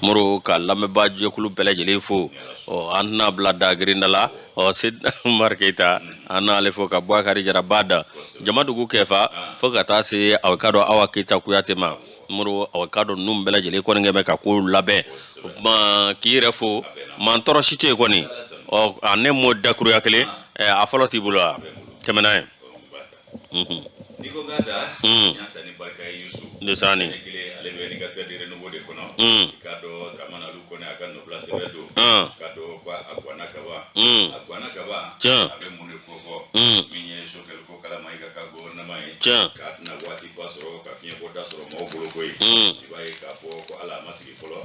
Moro ka lamɛnbaa jɛkulu bɛɛ lajɛlen fo. Ɔ, an tɛna bila dagirinda la. Ɔ, Seydina Umar Keyita, an n'ale fo ka Bubakari Jara Bada Jamadugu kɛfa, fo ka taa se aw k'a dɔn Awa Keyita Kuyate ma. Moro, aw k'a dɔn ninnu bɛɛ lajɛlen kɔni kɛ bɛ ka ko labɛn. O tuma k'i yɛrɛ fo, maa tɔɔrɔ si tɛ yen kɔni. Ɔ, a ne m'o dakuruya kelen, a fɔlɔ t'i bolo wa? Tɛmɛ n'a ye. N'i ko k'a ta, n y'a ta ni barika ye Yusu. Ndesan ni. Kelen ale bɛ Indicateur du Renouveau de kɔnɔ. I k'a dɔn Dramane Alu Kɔnɛ a ka nɔbila sɛbɛn don. K'a dɔn ko a ganna kaban. A ganna kaban. A bɛ mun de ko fɔ? Min ye Sogɛli Kokala Mayiga ka gouvernement ye. K'a tɛna waatiba sɔrɔ ka fiɲɛbɔda sɔrɔ maaw bolo koyi. I b'a ye k'a fɔ ko hali a ma sigi fɔlɔ.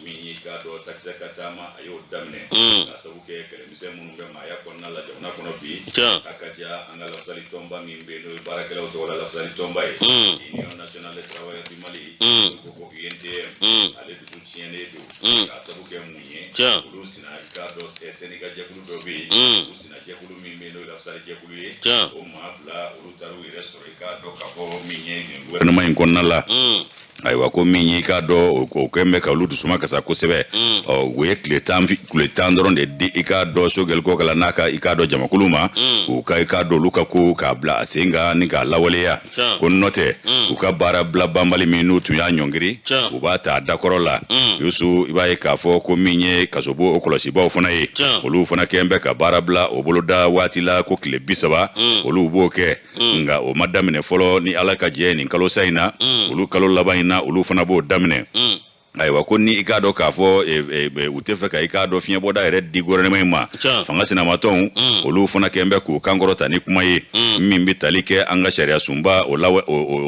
Min y'i k'a dɔn takisɛ ka taama, a y'o daminɛ. K'a sabu kɛ kɛlɛmisɛn minnu bɛ maaya kɔnɔna la jamana kɔnɔ bi. A ka ja an ka lafasali tɔnba min bɛ yen, n'o ye baarakɛlaw tɔgɔ la lafasali tɔnba ye. Union nationale des travailleurs du Mali. N'u ko ko UNTM. Ale dusu tiɲɛnen don. K'a sabu kɛ mun ye? Olu sina i k'a dɔn syndicat jɛkulu dɔ bɛ yen. U sina jɛkulu min bɛ yen, n'o ye lafasali jɛkulu ye. O maa fila, olu taara u yɛrɛ sɔrɔ i k'a dɔn k'a fɔ min ye gouvernement in kɔnɔna la. Ayiwa, ko min ye i k'a dɔn o kɛlen bɛ ka olu dusuma kasa kosɛbɛ. Ɔ, u ye tile 10 dɔrɔn de di i k'a dɔn Sogɛli Kokala n'a ka i k'a dɔn jamakulu ma, u ka i k'a dɔn olu ka ko k'a bila a sen kan ni k'a lawaleya. Ko n'o tɛ, u ka baara bila banbali min n'u tun y'a ɲɔngiri, u b'a ta a dakɔrɔ la. Yusu, i b'a ye k'a fɔ ko min ye kasobon o kɔlɔsibaw fana ye, olu fana kɛlen bɛ ka baara bila o boloda waati la, ko tile 30 olu b'o kɛ. Nka o ma daminɛ fɔlɔ. Ni Ala ka jɛ, nin kalo sa in na, olu kalo laban in na, olu fana b'o daminɛ. Ayiwa, ko ni i k'a dɔn k'a fɔ u tɛ fɛ ka i k'a dɔn fiɲɛbɔda yɛrɛ di gouvernement in ma, fanga sinamatɔnw, olu fana kɛlen bɛ k'u kankɔrɔta ni kuma ye min bɛ tali kɛ an ka sariya sunba o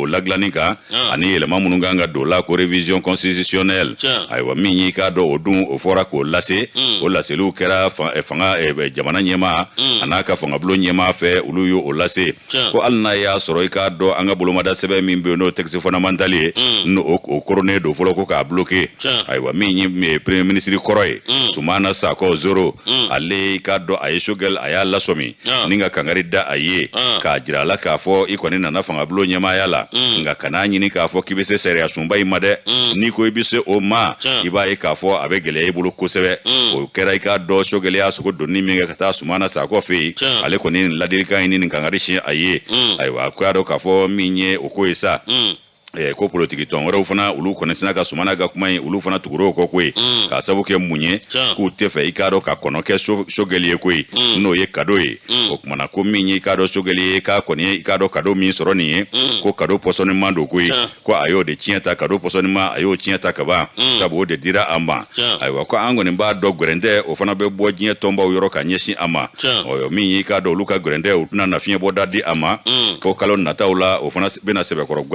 ladilanni kan ani yɛlɛma minnu kan ka don la, ko révision constitutionnelle. Ayiwa, min y'i k'a dɔn o dun, o fɔra k'o lase, o laseliw kɛra fanga jamana ɲɛmaa a n'a ka fangabulon ɲɛmaa fɛ, olu y'o o lase. Ko hali n'a y'a sɔrɔ i k'a dɔn an ka bolomada sɛbɛn min bɛ yen, n'o texte fondamental ye, n'o o koronnen don fɔlɔ ko k'a bloquer. Ayiwa, min ye premier ministre kɔrɔ ye, Sumana Sakɔ Zoro, ale i k'a dɔn a ye Sogɛl a y'a lasɔmi ni ka kangari da a ye, k'a jira a la k'a fɔ i kɔni nana fangabulon ɲɛmaaya la, nka kan'a ɲini k'a fɔ k'i bɛ se sariya sunba in ma dɛ. N'i ko i bɛ se o ma, i b'a ye k'a fɔ a bɛ gɛlɛya i bolo kosɛbɛ. O kɛra i k'a dɔn Sogɛli y'a sogo donni min kɛ ka taa Sumana Sakɔ fɛ yen, ale kɔni nin ladilikan in ni nin kangari sin a ye. Ayiwa, ko y'a dɔn k'a fɔ min ye o ko ye sa, ko politiki tɔn wɛrɛw fana, olu kɔni sina ka Sumana ka kuma in, olu fana tugura o kɔ koyi. K'a sabu kɛ mun ye? K'u tɛ fɛ i k'a dɔn ka kɔnɔ kɛ Sogɛli ye koyi, n'o ye kado ye. O kumana ko min ye i k'a dɔn Sogɛli ye, k'a kɔni ye i k'a dɔn kado min sɔrɔ nin ye, ko kado pɔsɔniman don koyi, ko a y'o de tiɲɛ ta, kado pɔsɔniman a y'o tiɲɛ ta kaban, sabu o de dira a ma. Ayiwa, ko an kɔni b'a dɔn gɛrɛntɛ o fana bɛ bɔ diɲɛ tɔnbaw yɔrɔ ka ɲɛsin a ma. Ɔ, min y'i k'a dɔn olu ka gɛrɛntɛ, u tɛna na fiɲɛbɔda di a ma, ko kalo nataw la o fana bɛna sɛbɛkɔrɔ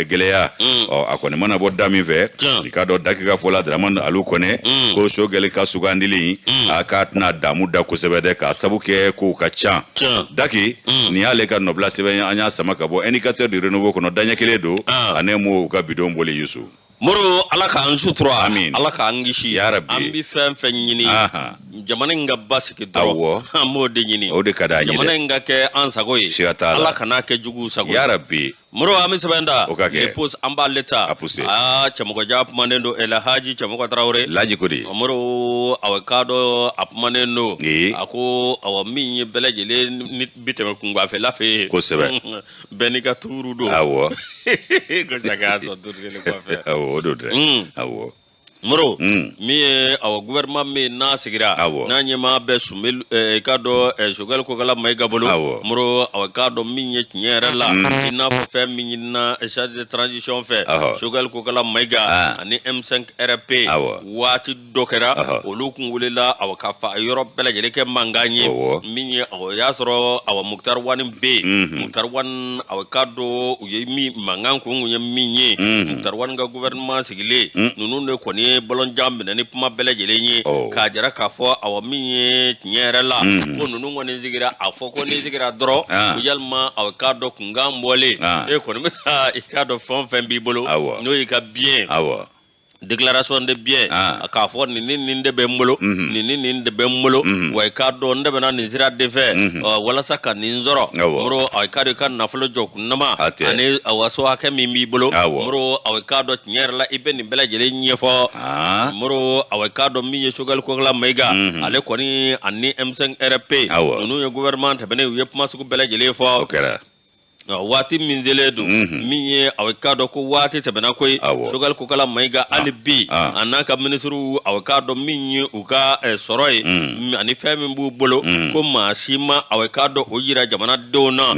gɛlɛya. Ɔ, a kɔni mana bɔ da min fɛ, i k'a dɔn Daki ka fɔ la, Dramane Alu Kɔnɛ, ko Sogɛli ka sugandili, a k'a tɛna damu da kosɛbɛ dɛ, k'a sabu kɛ kow ka ca. Daki, nin y'ale ka nɔbila sɛbɛn ye, an y'a sama ka bɔ Indicateur du Renouveau kɔnɔ, daɲɛ kelen don, ani m'o ka bidon boli, Yusu. Moro, Ala k'an sutura. Amin. Ala k'an kisi. Ya Rabbi. An bɛ fɛn fɛn ɲini, jamana in ka basigi dɔrɔn, an b'o de ɲini. O de ka d'an ye dɛ. Jamana in ka kɛ an sago ye. Siga t'a la. Ala kan'a kɛ juguw sago ye. Ya Rabbi. Moro, an bɛ sɛbɛn ta. O ka kɛ. Le Poste, an b'ale ta. A poussé. Aa, Cɛmɔgɔja kumanen don, El Hadji Cɛmɔgɔ Tarawele. Laji ko de. Moro, awɔ, k'a dɔn a kumanen don. A ko awɔ, min ye bɛɛ lajɛlen ni bi tɛmɛ kunkanfɛla fɛ yen. Bɛɛ n'i ka tuuru don. Ko chacun a son tour kɔfɛ. Awɔ, o don dɛ. Awɔ. Moro, min ye awɔ gouvernement min n'a sigira, n'a ɲɛmaa bɛ Sunbɛ, i k'a dɔn Sogɛli Kokala Mayiga bolo. Moro, awɔ, k'a dɔn min ye tiɲɛ yɛrɛ la, i n'a fɔ fɛn min ɲinina chargé de transition fɛ, Sogɛli Kokala Mayiga ani M5 RP, waati dɔ kɛra, olu kun welela awɔ ka fa yɔrɔ bɛɛ lajɛlen kɛ mankan ye. Min ye awɔ y'a sɔrɔ awɔ Moctar Ouane bɛ yen. Moctar Ouane, awɔ, k'a dɔn u ye min mankan kun ye min ye, Moctar Ouane ka gouvernement sigilen, ninnu de kɔni ye bɔlɔnjan minɛ ni kuma bɛɛ lajɛlen ye, k'a jira k'a fɔ awɔ min ye tiɲɛ yɛrɛ la, ko ninnu kɔni sigira, a fɔ ko n'i sigira dɔrɔn, yalima awɔ k'a dɔn kunkan bɔlen, e kɔni bɛ taa i k'a dɔn fɛn o fɛn b'i bolo, n'o y'i ka bien. Déclaration de biens Ah. k'a fɔ nin ni nin de bɛ n bolo, nin ni nin de bɛ n bolo, wa i k'a dɔn n de bɛna nin sira de fɛ walasa ka nin sɔrɔ. Moro, i k'a dɔn i ka nafolo jɔ kunnama ani waso hakɛ min b'i bolo. Moro, i k'a dɔn tiɲɛ yɛrɛ la i bɛ nin bɛɛ lajɛlen ɲɛfɔ. Moro, i k'a dɔn min ye Choguel Kokala Mayiga, ale kɔni ani M5 RFP ninnu ye gouvernement tɛmɛnen, u ye kuma sugu bɛɛ lajɛlen fɔ. O kɛra. Waati min selen don, min ye a k'a dɔn ko waati tɛmɛna koyi. Choguel Kokala Mayiga, hali bi a n'a ka minisiriw, a k'a dɔn min ye u ka sɔrɔ ye ani fɛn min b'u bolo, ko maa si ma a k'a dɔn o jira jamanadenw na.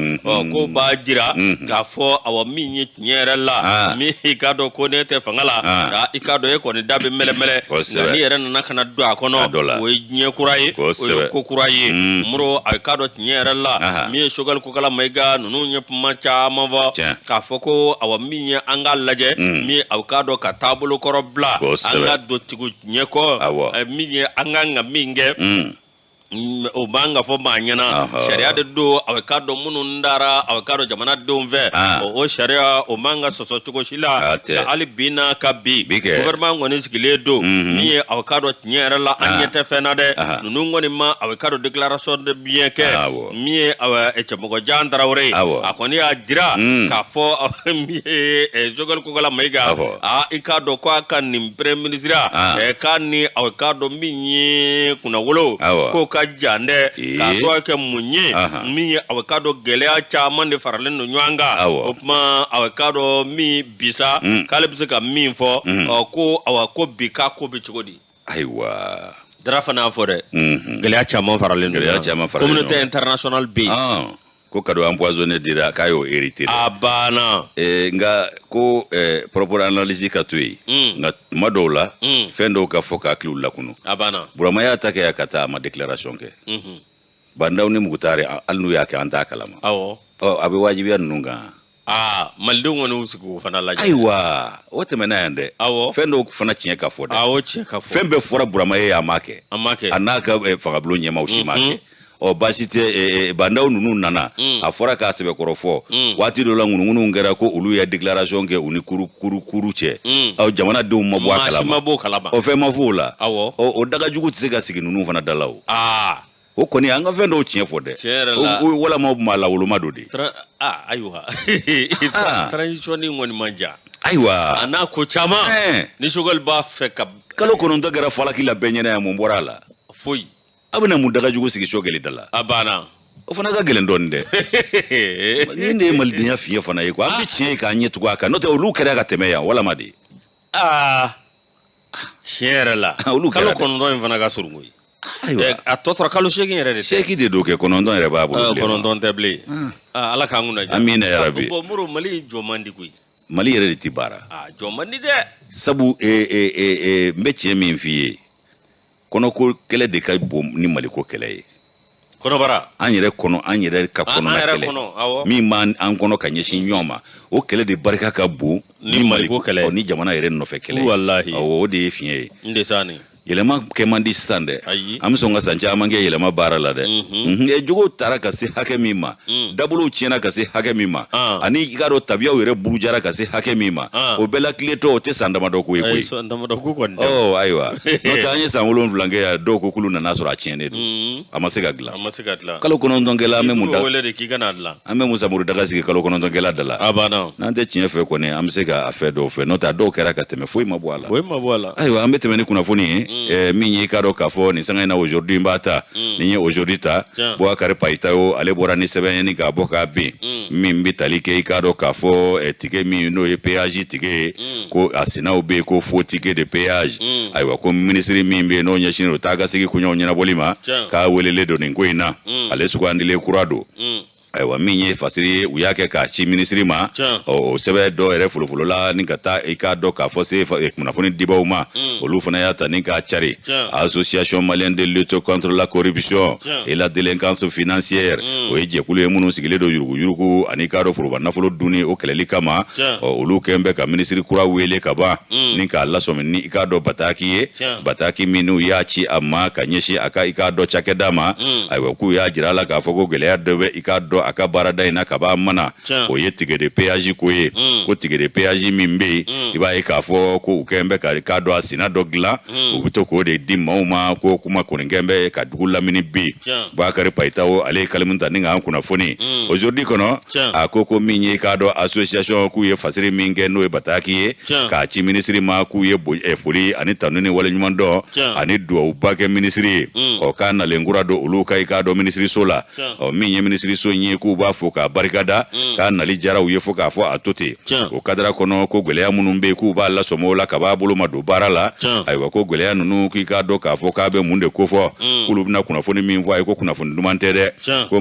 Ko b'a jira k'a fɔ awa min ye tiɲɛ yɛrɛ la, min i k'a dɔn ko ne tɛ fanga la, i k'a dɔn e kɔni da bɛ mɛlɛmɛlɛ, nka n'i yɛrɛ nana ka na don a kɔnɔ, o ye diɲɛ kura ye, o ye ko kura ye. Moro, a k'a dɔn tiɲɛ yɛrɛ la, min ye Choguel Kokala Mayiga ninnu ye kuma caman fɔ k'a fɔ ko awa min ye an k'a lajɛ, min aw k'a dɔn ka taabolo kɔrɔ bila, an ka don tugu ɲɛ kɔ, min ye an kan ka min kɛ, o man ka fɔ maa ɲɛna. Sariya de don, a k'a dɔn minnu dara a k'a dɔn jamanadenw fɛ, o sariya o man ka sɔsɔ cogo si la. Hali bi n'a ka bi gouvernement kɔni sigilen don, min ye a k'a dɔn tiɲɛ yɛrɛ la an ɲɛ tɛ fɛn na dɛ. Ninnu kɔni ma a k'a dɔn déclaration de biens kɛ. Min ye Cɛmɔgɔjan Tarawele ye, a kɔni y'a jira k'a fɔ min ye Choguel Kokala Mayiga, aa i k'a dɔn k'a ka nin premier ministre k'a ni a k'a dɔn min ye kunnawolo k'o ka jan dɛ. K'a sababu kɛ mun ye? Min ye a k'a dɔn gɛlɛya caman de faralen don ɲɔgɔn kan. O tuma a k'a dɔn min bi sa, k'ale bɛ se ka min fɔ, ko awa ko bi k'a ko bɛ cogo di? Ayiwa. Dara fana y'a fɔ dɛ, gɛlɛya caman faralen don. Gɛlɛya caman faralen. Communauté internationale bɛ yen. Ko cadeau empoisonné dira, k'a y'o hérité. A banna. Nka ko propre analyse ka to yen, nka tuma dɔw la fɛn dɔw ka fɔ ka hakiliw lakunu. A banna. Burama y'a ta kɛ yan ka taa, a ma déclaration kɛ. Bah N'Daw ni Mukutari, hali n'u y'a kɛ, an t'a kalama. Ɔ, a bɛ wajibiya ninnu kan. Aa, malidenw kɔni y'u sigi k'o fana lajɛ. Ayiwa, o tɛmɛna yan dɛ. Fɛn dɔw fana tiɲɛ ka fɔ dɛ. Awɔ, tiɲɛ ka fɔ. Fɛn bɛɛ fɔra Burama ye, a m'a kɛ. A m'a kɛ. A n'a ka fangabulon ɲɛmaaw si m'a kɛ. Ɔ, baasi tɛ, Bah N'Daw ninnu nana, a fɔra k'a sɛbɛkɔrɔ fɔ. Waati dɔ la, ŋunuŋunu kɛra ko olu ye déclaration kɛ u ni kuru kuru kuru cɛ. Ɔ, jamanadenw ma bɔ a kalama. Maa si ma bɔ o kalama. Ɔ, fɛn ma fɔ o la. Ɔ, o dagajugu tɛ se ka sigi ninnu fana da la o. O kɔni, an ka fɛn dɔw tiɲɛ fɔ dɛ. Tiɲɛ yɛrɛ la. Walama maa lawoloma don de. Ayiwa, transition nin kɔni man diya. Ayiwa. A n'a ko caman. Ni Choguel b'a fɛ ka. Kalo 9 kɛra falaki la bɛɛ ɲɛna yan, mun bɔra a la? Foyi. A bɛna mun dagajugu sigi Choguel da la? A banna. O fana ka gɛlɛn dɔɔnin dɛ. Nin de ye malidenya fiɲɛ fana ye quoi. An bɛ tiɲɛ ye k'an ɲɛ tugun a kan, n'o tɛ olu kɛra ka tɛmɛ yan walama de. Aa, tiɲɛ yɛrɛ la. Olu kalo 9 in fana ka surun koyi. Ayiwa. A tɔ tora kalo 8 yɛrɛ de tɛ. 8 de don kɛ, 9 yɛrɛ b'a bolo. 9 tɛ bilen. Ala k'an kunna diya. Amina yarabi. Bon Moro, Mali jɔ man di koyi. Mali yɛrɛ de tɛ baara. Aa, jɔ man di dɛ. Sabu n bɛ tiɲɛ min f'i ye, kɔnɔko kɛlɛ de ka bon ni Maliko kɛlɛ ye. Kɔnɔbara. An yɛrɛ kɔnɔ, an yɛrɛ ka kɔnɔna kɛlɛ min b'an kɔnɔ ka ɲɛsin ɲɔgɔn ma, o kɛlɛ de barika ka bon ni Maliko kɛlɛ, ni jamana yɛrɛ nɔfɛ kɛlɛ. Walahi. Awɔ, o de ye fiɲɛ ye. N de sa nin. Yɛlɛma kɛ man di sisan dɛ. Ayi. An bɛ sɔn ka san caman kɛ yɛlɛma baara la dɛ. Jogow taara ka se hakɛ min ma, dabolow tiɲɛna ka se hakɛ min ma, ani i k'a dɔn tabiyaw yɛrɛ burujara ka se hakɛ min ma, o bɛɛ la tiletɔ, o tɛ san damadɔ ko ye koyi. San damadɔ ko kɔni tɛ. Ɔ ayiwa, n'o tɛ an ye san 7 kɛ yan, dɔw ko k'olu nana sɔrɔ a tiɲɛnen don, a ma se ka dilan. A ma se ka dilan. Kalo 9 kɛla, an bɛ mun da? Wele de k'i ka n'a dilan. An bɛ Musa Moro daga sigi kalo 9 kɛla da la. A banna. N'an tɛ tiɲɛ fɛ kɔni, an bɛ se ka a fɛ dɔw fɛ, n'o tɛ a dɔw kɛra ka tɛmɛ, foyi ma bɔ a la. Foyi ma bɔ a la. Ayiwa, an bɛ tɛmɛ ni kunnafoni ye. Min ye i k'a dɔn k'a fɔ nin sanga in na, aujourd'hui n b'a ta. Ni n ye aujourd'hui ta, Boubacar Payitaho, ale bɔra ni sɛbɛn ye ni k'a bɔ k'a bin. Min bɛ tali kɛ i k'a dɔn k'a fɔ ticket min n'o ye péage ticket ye, ko a sinaw bɛ yen ko faux ticket de péage. Ayiwa, ko minisiri min bɛ yen n'o ɲɛsinnen don taa ka segin koɲɛw ɲɛnabɔli ma, k'a welelen don nin ko in na, ale sugandilen kura don. Ayiwa, min ye fasiri ye, u y'a kɛ k'a ci minisiri ma. O sɛbɛn dɔw yɛrɛ folofolola ni ka taa i k'a dɔn k'a fɔ se kunnafoni dibaw ma, olu fana y'a ta ni k'a cari. Association malienne de lutte contre la corruption et la délinquance financière, o ye jɛkulu ye minnu sigilen don yuruguyurugu ani k'a dɔn foroba nafolo dunni, o kɛlɛli kama. Olu kɛn bɛ ka minisiri kura wele ka ban ni k'a lasɔmi ni i k'a dɔn bataki ye, bataki minnu y'a ci a ma ka ɲɛsin a ka i k'a dɔn cakɛda ma. Ayiwa, k'u y'a jira a la k'a fɔ ko gɛlɛya dɔ bɛ i k'a dɔn dɔn a ka baarada in na ka b'a mana, o ye ticket de péage ko ye. Ko ticket de péage min bɛ yen, i b'a ye k'a fɔ ko u kɛlen bɛ ka k'a dɔn a sina dɔ dilan, u bɛ to k'o de di maaw ma. Ko kuma kɔni kɛlen bɛ ka dugu lamini bi. Bakari Payitaho, ale ye kalimu ta ni k'an kunnafoni Aujourd'hui kɔnɔ. A ko ko min ye k'a dɔn association, k'u ye fasiri min kɛ, n'o ye bataki ye k'a ci minisiri ma, k'u ye foli ani tanu ni waleɲuman dɔn ani dugawuba kɛ minisiri ye. Ɔ, k'a nalen kura don olu ka i k'a dɔn minisiriso la. Ɔ, min ye minisiriso in ye, k'u b'a fo k'a barikada, k'a nali diyara u ye fo k'a fɔ a to ten. O kadara kɔnɔ, ko gɛlɛya minnu bɛ yen, k'u b'a lasɔmɔ o la ka b'a bolo ma don baara la. Ayiwa, ko gɛlɛya ninnu, k'i k'a dɔn k'a fɔ k'a bɛ mun de kofɔ, k'olu bɛna kunnafoni min fɔ a ye, ko kunnafoni duman tɛ dɛ. Ko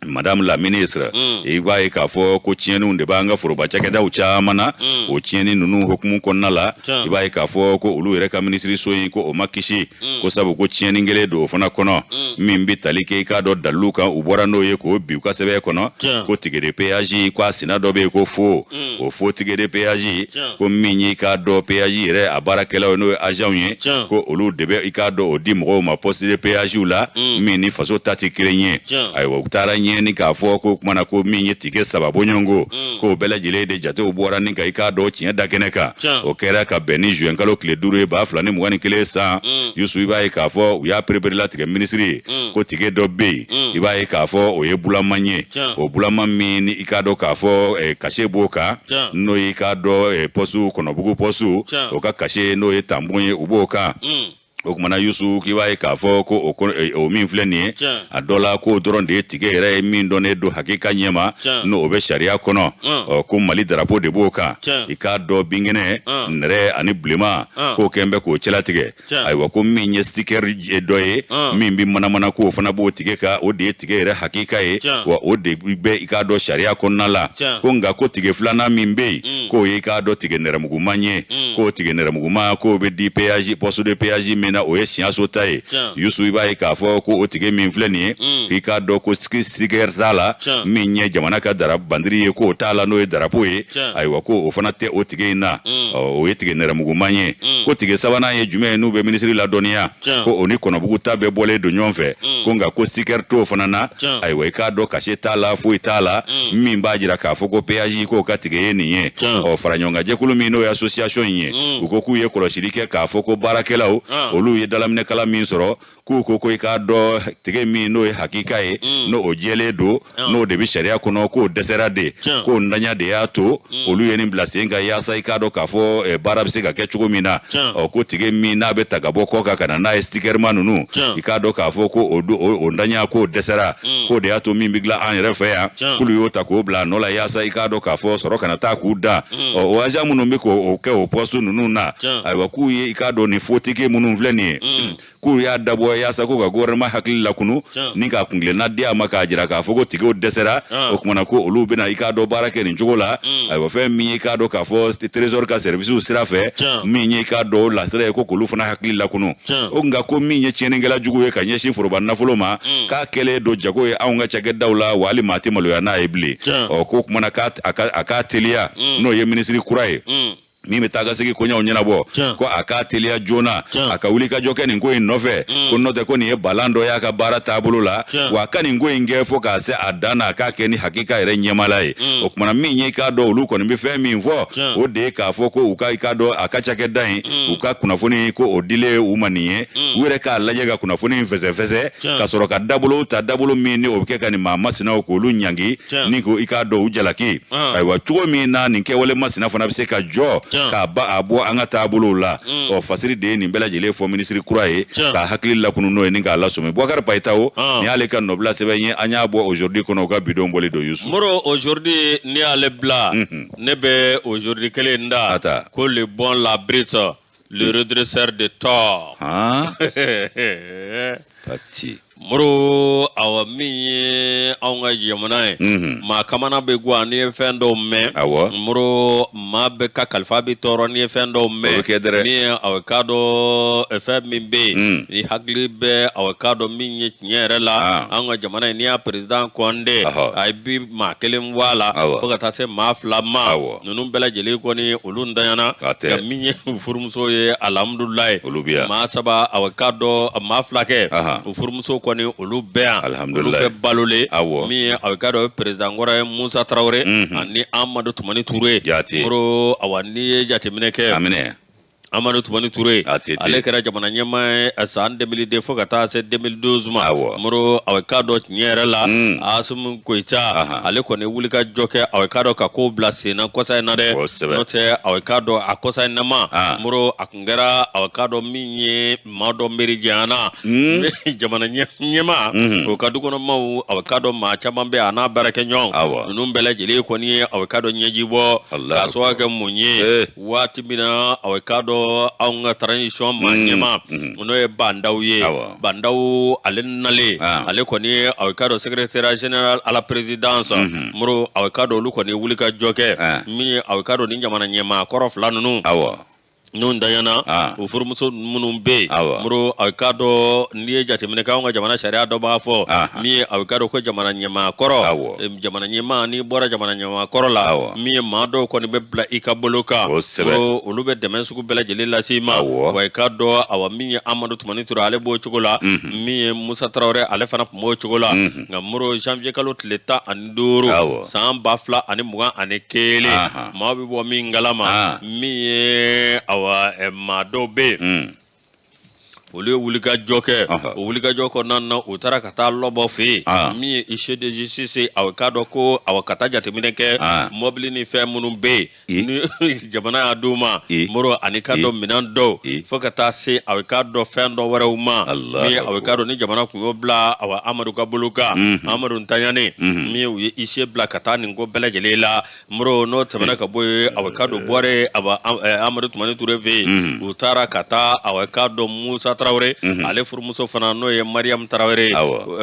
madame la ministre, i b'a ye k'a fɔ ko tiɲɛniw de b'an ka foroba cakɛdaw caman na. O tiɲɛni ninnu hukumu kɔnɔna la, i b'a ye k'a fɔ ko olu yɛrɛ ka minisiriso in, ko o ma kisi, ko sabu ko tiɲɛni kelen don o fana kɔnɔ, min bɛ tali kɛ i k'a dɔn dalilu kan, u bɔra n'o ye k'o bi u ka sɛbɛn kɔnɔ, ko ticket de péage, ko a sina dɔ bɛ yen ko faux. O faux ticket de péage, ko min ye i k'a dɔn péage yɛrɛ a baarakɛlaw ye, n'o ye agents ye, ko olu de bɛ i k'a dɔn o di mɔgɔw ma poste de péage la, min ni faso ta tɛ kelen ye. Ayiwa, u taara ɲɛ k'a fɔ ko kuma na ko min ye ticket saba bɔɲɔgɔnko, k'o bɛɛ lajɛlen de jatew bɔra ni ka i k'a dɔn tiɲɛ da kɛnɛ kan. O kɛra ka bɛn ni juin kalo tile 5 ye 2021 san. Yusu, i b'a ye k'a fɔ u y'a pereperelatigɛ minisiri ye ko ticket dɔ bɛ yen, i b'a ye k'a fɔ o ye bulaman ye. O bulaman min ni i k'a dɔn k'a fɔ cachet b'o kan, n'o ye i k'a dɔn poste Kɔnɔbugu poste, o ka cachet, n'o ye tampon ye, u b'o kan. O kumana Yusu, k'i b'a ye k'a fɔ ko o min filɛ nin ye, a dɔ la k'o dɔrɔn de ye ticket yɛrɛ ye min dɔnnen don hakika ɲɛma, n'o bɛ sariya kɔnɔ. Ɔ, ko Mali darapo de b'o kan, i k'a dɔn binkɛnɛ, nɛrɛ ani bilenman, k'o kɛn bɛ k'o cɛlatigɛ. Ayiwa, ko min ye sticker dɔ ye min bɛ manamana, k'o fana b'o ticket kan, o de ye ticket yɛrɛ hakika ye, wa o de bɛ i k'a dɔn sariya kɔnɔna la. Ko nka ko ticket filanan min bɛ yen, k'o ye i k'a dɔn ticket nɛrɛmuguman ye, k'o ticket nɛrɛmuguman, k'o bɛ di péage, poste de péage min na, o ye Siyaso ta ye. Yusu, i b'a ye k'a fɔ ko o ticket min filɛ nin ye, k'i k'a dɔn ko sticker t'a la, min ye jamana ka dara bandiri ye, k'o t'a la, n'o ye darapo ye. Ayiwa, ko o fana tɛ o ticket in na, o ye ticket nɛrɛmuguman ye. Ko ticket sabanan ye jumɛn ye, n'u bɛ minisiri ladɔnniya, ko o ni Kɔnɔbugu ta bɛɛ bɔlen don ɲɔgɔn fɛ, ko nka ko sticker t'o fana na. Ayiwa, i k'a dɔn cachet t'a la, foyi t'a la min b'a jira k'a fɔ ko péage k'o ka ticket ye nin ye. Ɔ, faraɲɔgɔnkanjɛkulu min n'o ye association in ye, u ko k'u ye kɔlɔsili kɛ k'a fɔ ko baarakɛlaw, olu ye dalaminɛkala min sɔrɔ, k'u ko ko i k'a dɔn ticket min n'o ye hakika ye, n'o o jɛlen don, n'o de bɛ sariya kɔnɔ, k'o dɛsɛra de, k'o ntanya de y'a to olu ye nin bila sen kan, yaasa i k'a dɔn k'a fɔ baara bɛ se ka kɛ cogo min na. Ɔ, ko ticket min n'a bɛ ta ka bɔ kɔ kan ka na n'a ye, stickerma ninnu, i k'a dɔn k'a fɔ ko o ntanya, k'o dɛsɛra, k'o de y'a to min bɛ dilan an yɛrɛ fɛ yan, k'olu y'o ta k'o bila a nɔ la, yaasa i k'a dɔn k'a fɔ sɔrɔ kana taa k'u dan. Ɔ, o agent minnu bɛ k'o kɛ o poste ninnu na, ayiwa, k'u ye i k'a dɔn nin faux ticket minnu filɛ nin ye, k'u y'a dabɔ yaasa ko ka gouvernement hakili lakunu ni ka kuntilenna di a ma, k'a jira k'a fɔ ko ticketw dɛsɛra. O kumana ko olu bɛna i k'a dɔn baara kɛ nin cogo la. Ayiwa, fɛn min ye i k'a dɔn k'a fɔ trésor ka service sira fɛ, min ye i k'a dɔn lasira ye, ko k'olu fana hakili lakunu. O nka ko min ye tiɲɛnikɛla jugu ye ka ɲɛsin foroba nafolo ma, k'a kɛlen don jago ye anw ka cakɛdaw la, wa hali maa tɛ maloya n'a ye bilen. Ɔ, ko kumana a k'a teliya, n'o ye minisiri kura ye min bɛ taa ka segin koɲɛw ɲɛnabɔ, ko a k'a teliya joona, a ka wuli ka jɔ kɛ nin ko in nɔfɛ, ko n'o tɛ ko nin ye balan dɔ y'a ka baara taabolo la, wa a ka nin ko in kɛ fo k'a se a dan na, a k'a kɛ ni hakika yɛrɛ ɲɛmala ye. O kumana min ye i k'a dɔn olu kɔni bɛ fɛn min fɔ, o de ye k'a fɔ ko u ka i k'a dɔn a ka cakɛda in, u ka kunnafoni ko o dilen u ma nin ye, u yɛrɛ k'a lajɛ ka kunnafoni in fɛsɛfɛsɛ, ka sɔrɔ ka dabolo ta, dabolo min ni o bɛ kɛ ka nin maa masinaw k'olu ɲangi ni ko i k'a dɔn u jalaki. Ayiwa, cogo min na nin kɛwale masina fana bɛ se ka jɔ k'a ba a bɔ an ka taabolow la. Ɔ, fasiri de ye nin bɛɛ lajɛlen fɔ minisiri kura ye, k'a hakili lakunu n'o ye ni k'a lasɔmi. Bubakari Payitaho, nin y'ale ka nɔbila sɛbɛn ye, an y'a bɔ Aujourd'hui kɔnɔ, u ka bidon bɔli don, Yusu. Moro, Aujourd'hui, n'i y'ale bila, ne bɛ Aujourd'hui kelen in da ko le bon, la brute, le redresseur de tort. Pati. Moro, awa, min ye anw ka jamana ye, maa kamana bɛ gwan n'i ye fɛn dɔw mɛn. Moro, maa bɛɛ ka kalifa bɛ tɔɔrɔ n'i ye fɛn dɔw mɛn. O bɛ kɛ dɛrɛ. Min ye awa k'a dɔn fɛn min bɛ yen, i hakili bɛ awa k'a dɔn min ye tiɲɛ yɛrɛ la, anw ka jamana in, n'i y'a président kɔnde, a bi maa kelen bɔ a la fo ka taa se maa fila ma. Ninnu bɛɛ lajɛlen kɔni, olu ntanyana. Nka min ye furumuso ye, alhamdulilayi, olu bɛ yan. Maa saba, awa k'a dɔn maa fila kɛ, u furumuso kɔni olu bɛ yan, olu bɛ balolen. Min ye aw k'a dɔn président kɔrɔ ye Musa Tarawele ani Amadu Tumani Ture. Moro, awa, n'i ye jateminɛ kɛ, Amadu Tumani Ture, ale kɛra jamana ɲɛmaa ye san 2002 fo ka taa se 2012 ma. Moro, aw k'a dɔn tiɲɛ yɛrɛ la, Asimi Goyita, ale kɔni wuli ka jɔ kɛ, aw k'a dɔn ka ko bila sen na kɔsa in na dɛ. N'o tɛ, aw k'a dɔn a kɔsa in na ma, Moro, a tun kɛra, aw k'a dɔn min ye maa dɔ miiri janyana jamana ɲɛmaa o ka du kɔnɔ maaw, aw k'a dɔn maa caman bɛ a n'a baarakɛɲɔgɔn ninnu bɛɛ lajɛlen kɔni ye, aw k'a dɔn ɲɛji bɔ k'a sababu kɛ mun ye. Waati min na, aw k'a dɔn anw ka transition maa ɲɛmaa, n'o ye Bah N'Daw ye, Bah N'Daw ale nalen, ale kɔni ye, aw k'a dɔn, secrétaire général à la présidence. Moro, aw k'a dɔn olu kɔni ye wuli ka jɔ kɛ min ye, aw k'a dɔn ni jamana ɲɛmaa kɔrɔ fila ninnu n'u ntanyana, u furumuso minnu bɛ yen. Moro, aw k'a dɔn n'i ye jateminɛ kɛ, anw ka jamana sariya dɔ b'a fɔ min ye, aw k'a dɔn ko jamana ɲɛmaa kɔrɔ, jamana ɲɛmaa, n'i bɔra jamana ɲɛmaa kɔrɔ la, min ye maa dɔw kɔni bɛ bila i ka bolo kan, olu bɛ dɛmɛ sugu bɛɛ lajɛlen lase i ma. Wa i k'a dɔn, awa, min ye Amadu Tumani Ture, ale b'o cogo la, min ye Musa Tarawele, ale fana tun b'o cogo la. Nka Moro, janvier kalo tile 15 san 2021, maa bɛ bɔ min kalama, min ye, awa, maa dɔw bɛ yen, olu ye wulikajɔ kɛ. O wulikajɔ kɔnɔna na, u taara ka taa Lɔbɔ fɛ yen, min ye huissier de justice, aw k'a dɔn ko, awa, ka taa jateminɛ kɛ mɔbili ni fɛn minnu bɛ yen ni jamana y'a d'u ma. Moro, ani k'a dɔn minɛn dɔw, fo ka taa se, aw k'a dɔn fɛn dɔ wɛrɛw ma, min ye, aw k'a dɔn ni jamana tun y'o bila, awa, Amadu ka bolo kan, Amadu ntanyanen, min ye u ye huissier bila ka taa nin ko bɛɛ lajɛlen la. Moro, n'o tɛmɛna ka bɔ yen, aw k'a dɔn bɔre, awa, Amadu Tumani Ture fɛ yen, u taara ka taa, aw k'a dɔn Musa Tarawele, ale furumuso fana, n'o ye Mariam Tarawele,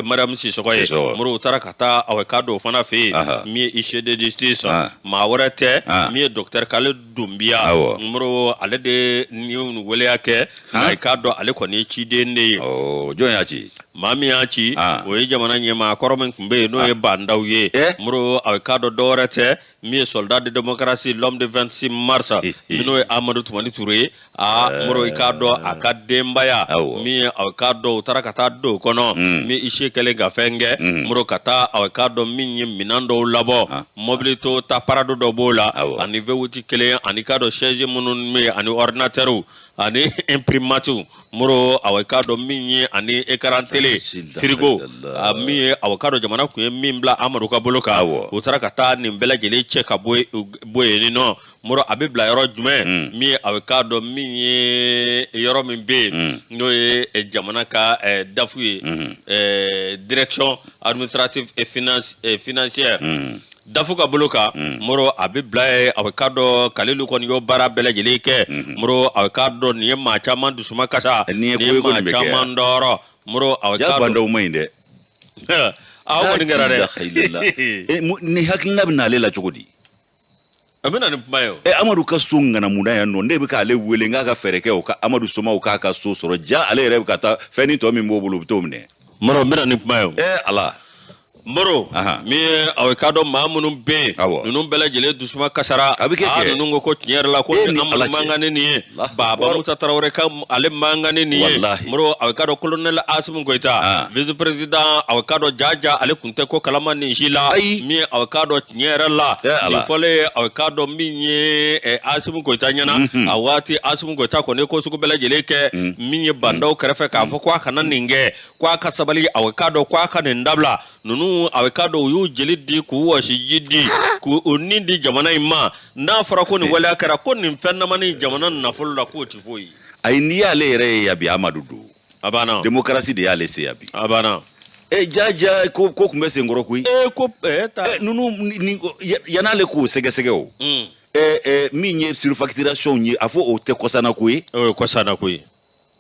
Mariam Sisɔkɔ ye. Moro, u taara ka taa, aw k'a dɔn o fana fɛ yen, min ye huissier de justice, maa wɛrɛ tɛ, min ye docteur Kale Dunbiya. Moro, ale de ni waleya kɛ. Nka i k'a dɔn ale kɔni ye ciden de ye. Jɔn y'a ci? Maa min y'a ci, o ye jamana ɲɛmaa kɔrɔ min tun bɛ yen, n'o ye Bah N'Daw ye. Moro, a k'a dɔn dɔwɛrɛ tɛ, min ye soldat de démocratie, l'homme de 26 mars, n'o ye Amadu Tumani Ture ye. Aa Moro, i k'a dɔn a ka denbaya, min ye, a k'a dɔn u taara ka taa don o kɔnɔ, min huissier kɛlen ka fɛn kɛ. Moro, ka taa, a k'a dɔn min ye minɛn dɔw labɔ, mobili Toyota Prado dɔ b'o la, ani V8 kelen, ani k'a dɔn chaise minnu bɛ yen, ani ordinateur, ani imprimante. Moro, a k'a dɔn min ye ani écran télé, frigo, min ye, a k'a dɔn jamana tun ye min bila Amadu ka bolo kan, u taara ka taa nin bɛɛ lajɛlen cɛ ka bɔ yen nɔ. Moro, a bɛ bila yɔrɔ jumɛn? Min ye, a k'a dɔn min ye yɔrɔ min bɛ yen, n'o ye jamana ka DAF ye, direction administrative et financière, DAF ka bolo kan. Moro, a bɛ bila yen. A k'a dɔn Kalilu kɔni y'o baara bɛɛ lajɛlen kɛ. Moro, a k'a dɔn nin ye maa caman dusuma kasa, nin ye maa caman tɔɔrɔ. Moro, a k'a dɔn dɔw ma ɲi dɛ. Aw kɔni kɛra dɛ. Ni hakilina bɛ n'ale la cogo di? A bɛ na ni kuma ye o. Amadu ka so ŋanamuda yan nɔ, ne bɛ k'ale wele n k'a ka fɛɛrɛ kɛ o ka Amadu somaw k'a ka so sɔrɔ. Ja ale yɛrɛ bɛ ka taa fɛn ni tɔ min b'o bolo, u bɛ t'o minɛ. Moro, n bɛ na ni kuma ye o. Ala. Moro, min ye, aw k'a dɔn maa minnu bɛ yen, ninnu bɛɛ lajɛlen dusuma kasara. A bɛ kɛ. Aa, ninnu ko ko tiɲɛ yɛrɛ la, ko ni Amadu man kan ni nin ye, Baba Musa Tarawele ka ale man kan ni nin ye. Moro, aw k'a dɔn colonel Asimi Goyita, vice président, aw k'a dɔn jaja ale tun tɛ ko kalama nin si la. Min ye, aw k'a dɔn tiɲɛ yɛrɛ la, nin fɔlen, aw k'a dɔn min ye Asimi Goyita ɲɛna, a waati Asimi Goyita kɔni ko sugu bɛɛ lajɛlen kɛ min ye Bah N'Daw kɛrɛfɛ, k'a fɔ ko a kana nin kɛ, ko a ka sabali, aw k'a dɔn ko a ka nin dabila. Ninnu, a k'a dɔn u y'u jeli di, k'u wɔsi ji di, k'u ni di jamana in ma. N'a fɔra ko nin waleya kɛra, ko nin fɛn namani jamana nafolo la, k'o tɛ foyi ye. Ayi, n'i y'ale yɛrɛ ye yan bi, Amadu don. A banna. Démocratie de y'ale se yan bi. A banna. Ja ja, ko ko tun bɛ senkɔrɔ koyi. Ko ta. Ninnu ni yan'ale k'o sɛgɛsɛgɛ o, min ye surfacturation ye, a fɔ o tɛ kɔsana ko ye. O ye kɔsana ko ye.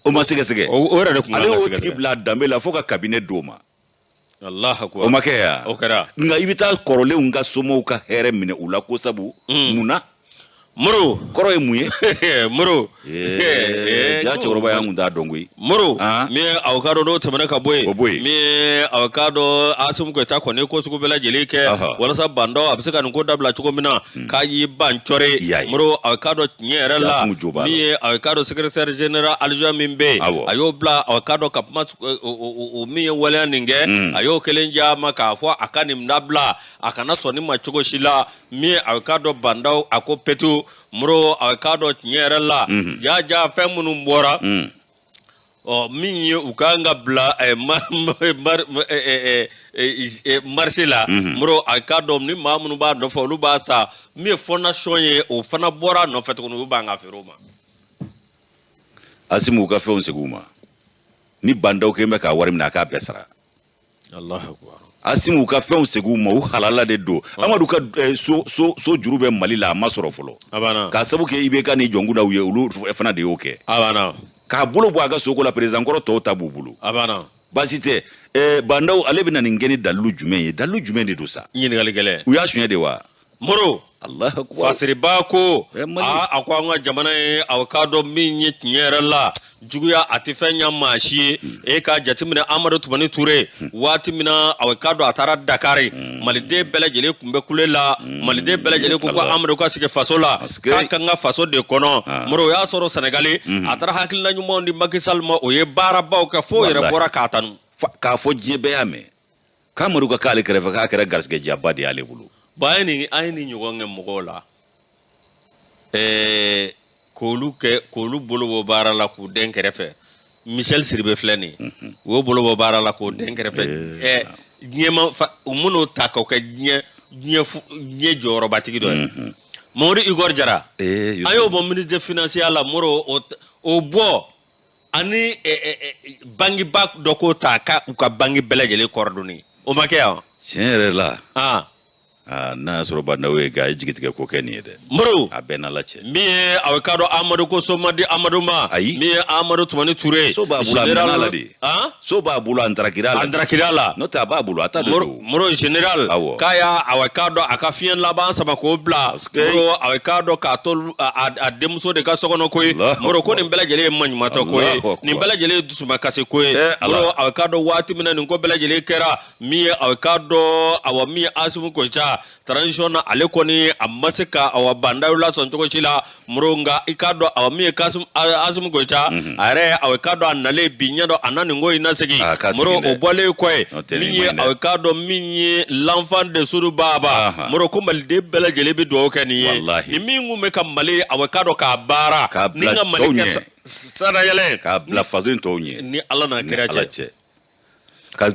O ma sɛgɛsɛgɛ. O yɛrɛ de tun ale y'o tigi bila a danbe la fo ka cabinet d'o ma. Allahu akbar. O ma kɛ yan? O kɛra. Nka i bɛ taa kɔrɔlenw ka somɔgɔw ka hɛrɛ minɛ u la ko sabu mun na? Moro. Kɔrɔ ye mun ye? Moro. Ja cɛkɔrɔba y'an kun t'a dɔn koyi. Moro, min ye aw k'a dɔn n'o tɛmɛna ka bɔ yen, o bɔ yen, min ye aw k'a dɔn Asimi Goyita kɔni ko sugu bɛɛ lajɛlen kɛ walasa Ba Ndaw a bɛ se ka nin ko dabila cogo min na, k'a y'i ban cɔri. Moro, aw k'a dɔn tiɲɛ yɛrɛ la, min ye aw k'a dɔn secrétaire général adjoint min bɛ yen, a y'o bila aw k'a dɔn ka kuma o min ye waleya nin kɛ, a y'o kelen diya ma k'a fɔ a ka nin dabila, a kana sɔn nin ma cogo si la. Min ye aw k'a dɔn Ba Ndaw a ko petu. Moro, aw k'a dɔn tiɲɛ yɛrɛ la, jaja fɛn minnu bɔra, ɔ min ye u kan ka bila marché la, Moro, a k'a dɔn ni maa minnu b'a nɔfɛ, olu b'a san. Min ye fondation ye, o fana bɔra a nɔfɛ tuguni, u b'an ka feere o ma. Asimi u ka fɛnw segin u ma. Ni Ba Ndaw kɛlen bɛ k'a wari minɛ, a k'a bɛɛ sara. Asimi u ka fɛnw segin u ma, u halala de don. Amadu ka so so so juru bɛ Mali la, a ma sɔrɔ fɔlɔ k'a sabu kɛ IBK ni Jɔnkundaw ye, olu fana de y'o kɛ k'a bolo bɔ a ka soko la. Président kɔrɔ tɔw ta b'u bolo, baasi tɛ. Ba Ndaw ale bɛ na nin kɛ ni dalilu jumɛn ye? Dalilu jumɛn de don sa? Ɲininkali gɛlɛn. U y'a suɲɛ de wa? Moro, Allahu akbar. Fasiriba ko aa, a ko an ka jamana ye, aw k'a dɔn min ye tiɲɛ yɛrɛ la, juguya a tɛ fɛn ɲɛ maa si ye. E k'a jateminɛ Amadu Tumani Ture, waati min na aw k'a dɔn a taara Dakari, maliden bɛɛ lajɛlen tun bɛ kule la, maliden bɛɛ lajɛlen ko ko Amadu ka sigi faso la, k'a kan ka faso de kɔnɔ. Moro, o y'a sɔrɔ Sɛnɛgali, a taara hakilina ɲumanw di Macky Sall ma, o ye baarabaw kɛ fo yɛrɛ bɔra k'a tanu. K'a fɔ diɲɛ bɛɛ y'a mɛn k'Amadu ka k'ale kɛrɛfɛ, k'a kɛra garisɛgɛ diyaba de y'ale bolo. Bon, an ye nin ɲɔgɔn kɛ mɔgɔw la, k'olu kɛ k'olu bolo bɔ baara la k'u den kɛrɛfɛ. Michel Sidibe filɛ nin ye, u y'o bolo bɔ baara la k'o den kɛrɛfɛ. Diɲɛ u min'o ta k'o kɛ diɲɛ diɲɛ diɲɛ jɔyɔrɔbatigi dɔ ye. Mamadu Igor Jara, an y'o bɔ ministre des finances la. Moro, o bɔ ani bankiba dɔ k'o ta ka u ka banki bɛɛ lajɛlen coordonner, o ma kɛ yan? Tiɲɛ yɛrɛ la, n'a y'a sɔrɔ Ba Ndaw ye, nka a ye jigitigɛ ko kɛ nin ye dɛ. Moro, a bɛɛ n'Ala cɛ. Min ye a k'a dɔn Amadu ko so ma di Amadu ma. Ayi. Min ye Amadu Tumani Ture. So b'a bolo, a minɛna la de. So b'a bolo, a ntarakira la. A ntarakira la. N'o tɛ a b'a bolo, a ta de don. Moro, général. Awɔ. K'a y'a a k'a dɔn a ka fiɲɛ laban sama k'o bila. Moro, a k'a dɔn k'a to a denmuso de ka so kɔnɔ koyi. Moro, ko nin bɛɛ lajɛlen ye maɲumantɔ ko ye. Nin bɛɛ lajɛlen ye dusumakasi ko ye. Moro, a k'a dɔn waati min na nin ko bɛɛ lajɛlen kɛra, min ye a k'a dɔn awa min ye Asimi Goyita transition na, ale kɔni a ma se ka awa Ba Ndaw lasɔn cogo si la. Moro, nka i k'a dɔn awa min ye Asimi Goyita, a yɛrɛ a k'a dɔn a nalen bi ɲɛ dɔn a na nin ko in nasegin. Moro, o bɔlen kɔ yen, min ye a k'a dɔn min ye l'enfant de Sourou Baba, Moro, ko maliden bɛɛ lajɛlen bɛ dugawu kɛ nin ye, ni min kun bɛ ka Mali a k'a dɔn k'a baara ni ka Mali kɛ sannayɛlɛn, k'a bila faso in tɔw ɲɛ. Ni Ala n'a kira cɛ. Ka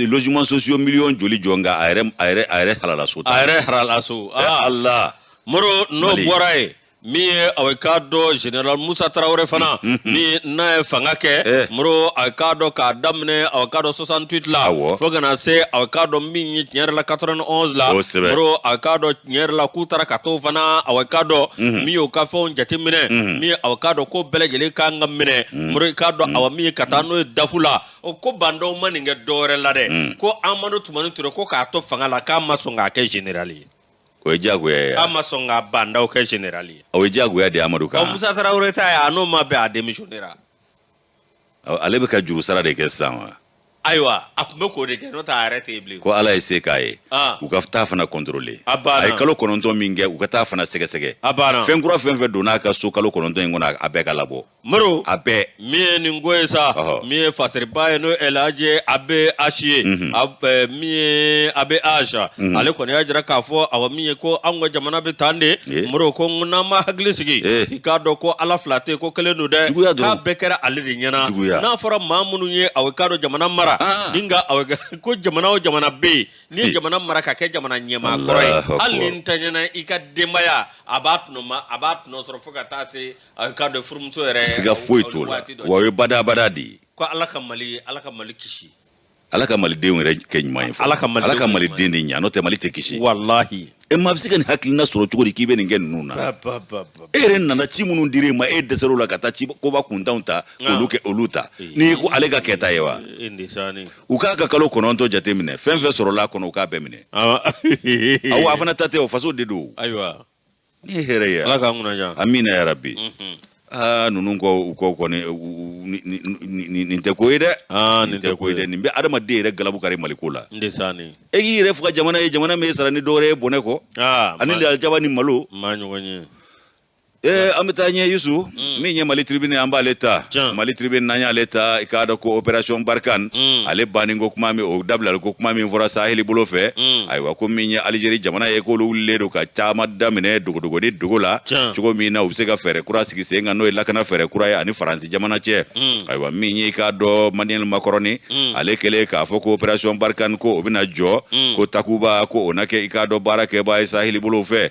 logement sociaux miliyɔn joli jɔ, nka a yɛrɛ a yɛrɛ a yɛrɛ halala so. A yɛrɛ halala so. Ala. Moro, n'o bɔra yen, min ye a k'a dɔn général Musa Tarawele fana, min n'a ye fanga kɛ, Moro, a k'a dɔn k'a daminɛ a k'a dɔn 68 la fo ka na se a k'a dɔn min ye tiɲɛ yɛrɛ la 91 la, Moro, a k'a dɔn tiɲɛ yɛrɛ la k'u taara ka t'o fana a k'a dɔn min y'o ka fɛnw jateminɛ, min ye a k'a dɔn ko bɛɛ lajɛlen kan ka minɛ. Moro, i k'a dɔn awa min ye ka taa n'o ye DAF la, o ko Ba Ndaw ma nin kɛ dɔwɛrɛ la dɛ, ko Amadu Tumani Ture, ko k'a to fanga la, k'a ma sɔn k'a kɛ général ye. O ye diyagoya ye. K'a ma sɔn ka Ba Ndaw kɛ général ye. O ye diyagoya de ye Amadu kan. Ɔ, Musa Tarawele ta ye, a n'o ma bɛn, a démissionnera. Ale bɛ ka juru sara de kɛ sisan wa? Ayiwa, a tun bɛ k'o de kɛ, n'o tɛ a yɛrɛ tɛ yen bilen. Ko Ala ye se k'a ye. U ka taa fana contrôler. A banna. A ye kalo 9 min kɛ, u ka taa fana sɛgɛsɛgɛ. A banna. Fɛn kura fɛn fɛn donna a ka so kalo 9 in kɔnɔ, a bɛɛ ka labɔ. Moro, a bɛɛ. Min ye nin ko ye sa, min ye fasiriba ye, n'o Elhaji ABH ye, min ye ABH, ale kɔni y'a jira k'a fɔ awa min ye ko anw ka jamana bɛ tan de. Moro, ko n'an ma hakili sigi, i k'a dɔn ko Ala fila tɛ, ko kelen don dɛ. Juguya dɔrɔn. K'a bɛɛ kɛra ale de ɲɛna. Juguya. N'a fɔra maa minnu ye aw k'a dɔn jamana mara, ni nka aw ko jamana o jamana bɛ yen, n'i ye jamana mara ka kɛ jamana ɲɛmaa kɔrɔ ye, hali ni ntanyana i ka denbaya, a b'a tɔnɔ ma, a b'a tɔnɔ sɔrɔ fo ka taa se a k'a dɔn furumuso yɛrɛ. Siga foyi t'o la, wa o ye badabada de ye. Ko Ala ka Mali, Ala ka Mali kisi. Ala ka malidenw yɛrɛ kɛ ɲuman ye. Ala ka Ala ka maliden de ɲɛ, n'o tɛ Mali tɛ kisi. Walahi. E maa bɛ se ka nin hakilina sɔrɔ cogo di k'i bɛ nin kɛ ninnu na? E yɛrɛ nana ci minnu dir'e ma, e dɛsɛr'o la ka taa ci koba kuntanw ta k'olu kɛ, olu ta n'i ko ale ka kɛta ye wa? U k'a ka kalo 9 jateminɛ, fɛn fɛn sɔrɔla a kɔnɔ, u k'a bɛɛ minɛ. Awɔ, a fana ta tɛ, o faso de don. Ayiwa. Ni ye hɛrɛ ye. Ala k'an kunna diya. Amina ya rabi. Aa, ninnu kɔ u kɔ kɔni, nin tɛ ko ye dɛ. Nin tɛ ko ye dɛ. Nin bɛ adamaden yɛrɛ galabu kari Maliko la. N de sa nin. E k'i yɛrɛ faga jamana ye, jamana min sara ni dɔwɛrɛ ye bɔnɛ kɔ ani jaba ni malo. Ma ɲɔgɔn ye. Ee, an bɛ taa ɲɛ, Yusu. Min ye Mali Tribune, an b'ale ta. Mali Tribune, n'an y'ale ta, i k'a dɔn ko opération Barkhane, ale banni ko kuma min, o dabilali ko kuma min fɔra saheli bolo fɛ, ayiwa, ko min ye Algérie jamana ye, k'olu wulilen don ka caman daminɛ dogodogo ni dogo la, cogo min na u bɛ se ka fɛɛrɛ kura sigi sen kan, n'o ye lakana fɛɛrɛ kura ye ani Faransi jamana cɛ. Ayiwa, min ye, i k'a dɔn, Emmanuel Macron, ale kɛlen k'a fɔ ko opération Barkhane ko o bɛna jɔ, ko Takuba ko o na kɛ, i k'a dɔn, baara kɛbaa ye saheli bolo fɛ.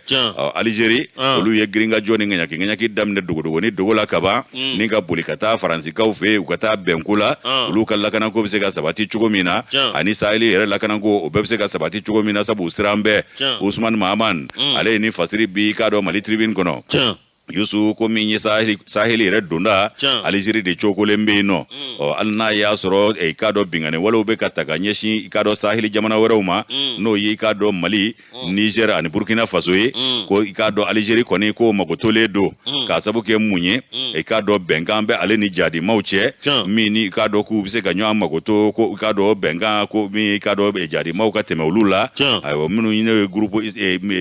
Algérie, olu ye girinkajɔ ni ŋaɲaki ŋaɲaki daminɛ dogodogo ni dogo la kaban, ni ka boli ka taa Faransikaw fɛ yen, u ka taa bɛnko la, olu ka lakanako bɛ se ka sabati cogo min na, ani saheli yɛrɛ lakanako, o bɛɛ bɛ se ka sabati cogo min na, sabu siran bɛɛ. Usumani Mahaman, ale ye ni fasiri bi, i k'a dɔn, Mali Tribune kɔnɔ. Yusu, ko min ye saheli yɛrɛ donda, Alizeri de cokolen bɛ yen nɔ. Ɔ, hali n'a y'a sɔrɔ, i k'a dɔn, binkanni walew bɛ ka ta ka ɲɛsin, i k'a dɔn, saheli jamana wɛrɛw ma, n'o ye, i k'a dɔn, Mali, Niger ani Burkina Faso ye, ko i k'a dɔn, Alizeri kɔni ko magotolen don, k'a sabu kɛ mun ye? I k'a dɔn, bɛnkan bɛ ale ni jadimaw cɛ min ni, i k'a dɔn, k'u bɛ se ka ɲɔgɔn magoto, ko i k'a dɔn, bɛnkan ko min, i k'a dɔn, jadimaw ka tɛmɛ olu la. Ayiwa, minnu n'o ye groupe,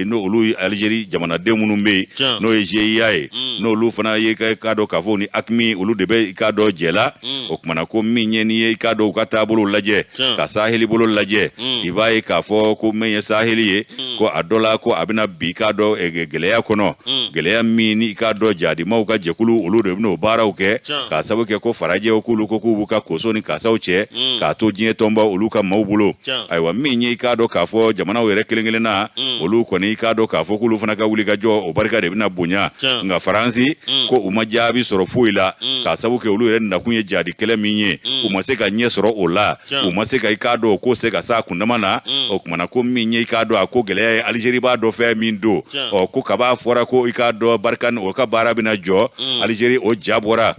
n'o olu ye Alizeri jamanaden minnu bɛ yen, n'o ye GIA ye, n'olu fana ye, k'a dɔn k'a fɔ ni AQMI, olu de bɛ, i k'a dɔn, jɛ la. O kumana ko min ye, n'i ye, i k'a dɔn, u ka taabolo lajɛ, ka saheli bolo lajɛ, i b'a ye k'a fɔ ko min ye saheli ye, ko a dɔ la ko a bɛna bi, k'a dɔn, gɛlɛya kɔnɔ, gɛlɛya min ni, i k'a dɔn, jadimaw ka jɛkulu, olu de bɛn'o baaraw kɛ, k'a sabu kɛ ko farajɛw k'olu ko k'u b'u ka koso ni kasaw cɛ k'a to diɲɛ tɔnba olu ka maaw bolo. Ayiwa, min ye, i k'a dɔn k'a fɔ jamanaw yɛrɛ kelen kelenna, olu kɔni, i k'a dɔn k'a fɔ k'olu fana ka wulikajɔ, o barika de bɛna bonya. Nka Faransi ko u ma jaabi sɔrɔ foyi la, k'a sabu kɛ olu yɛrɛ nakun ye jadi kɛlɛ min ye, u ma se ka ɲɛ sɔrɔ o la, u ma se ka, i k'a dɔn, ko se ka s'a kundama na. O kumana ko min ye, i k'a dɔn, a ko gɛlɛya ye, Alizeri b'a dɔn fɛn min don. Ɔ, ko kaba fɔra ko, i k'a dɔn, Barkhane o ka baara bɛna jɔ, Alizeri o ja bɔra.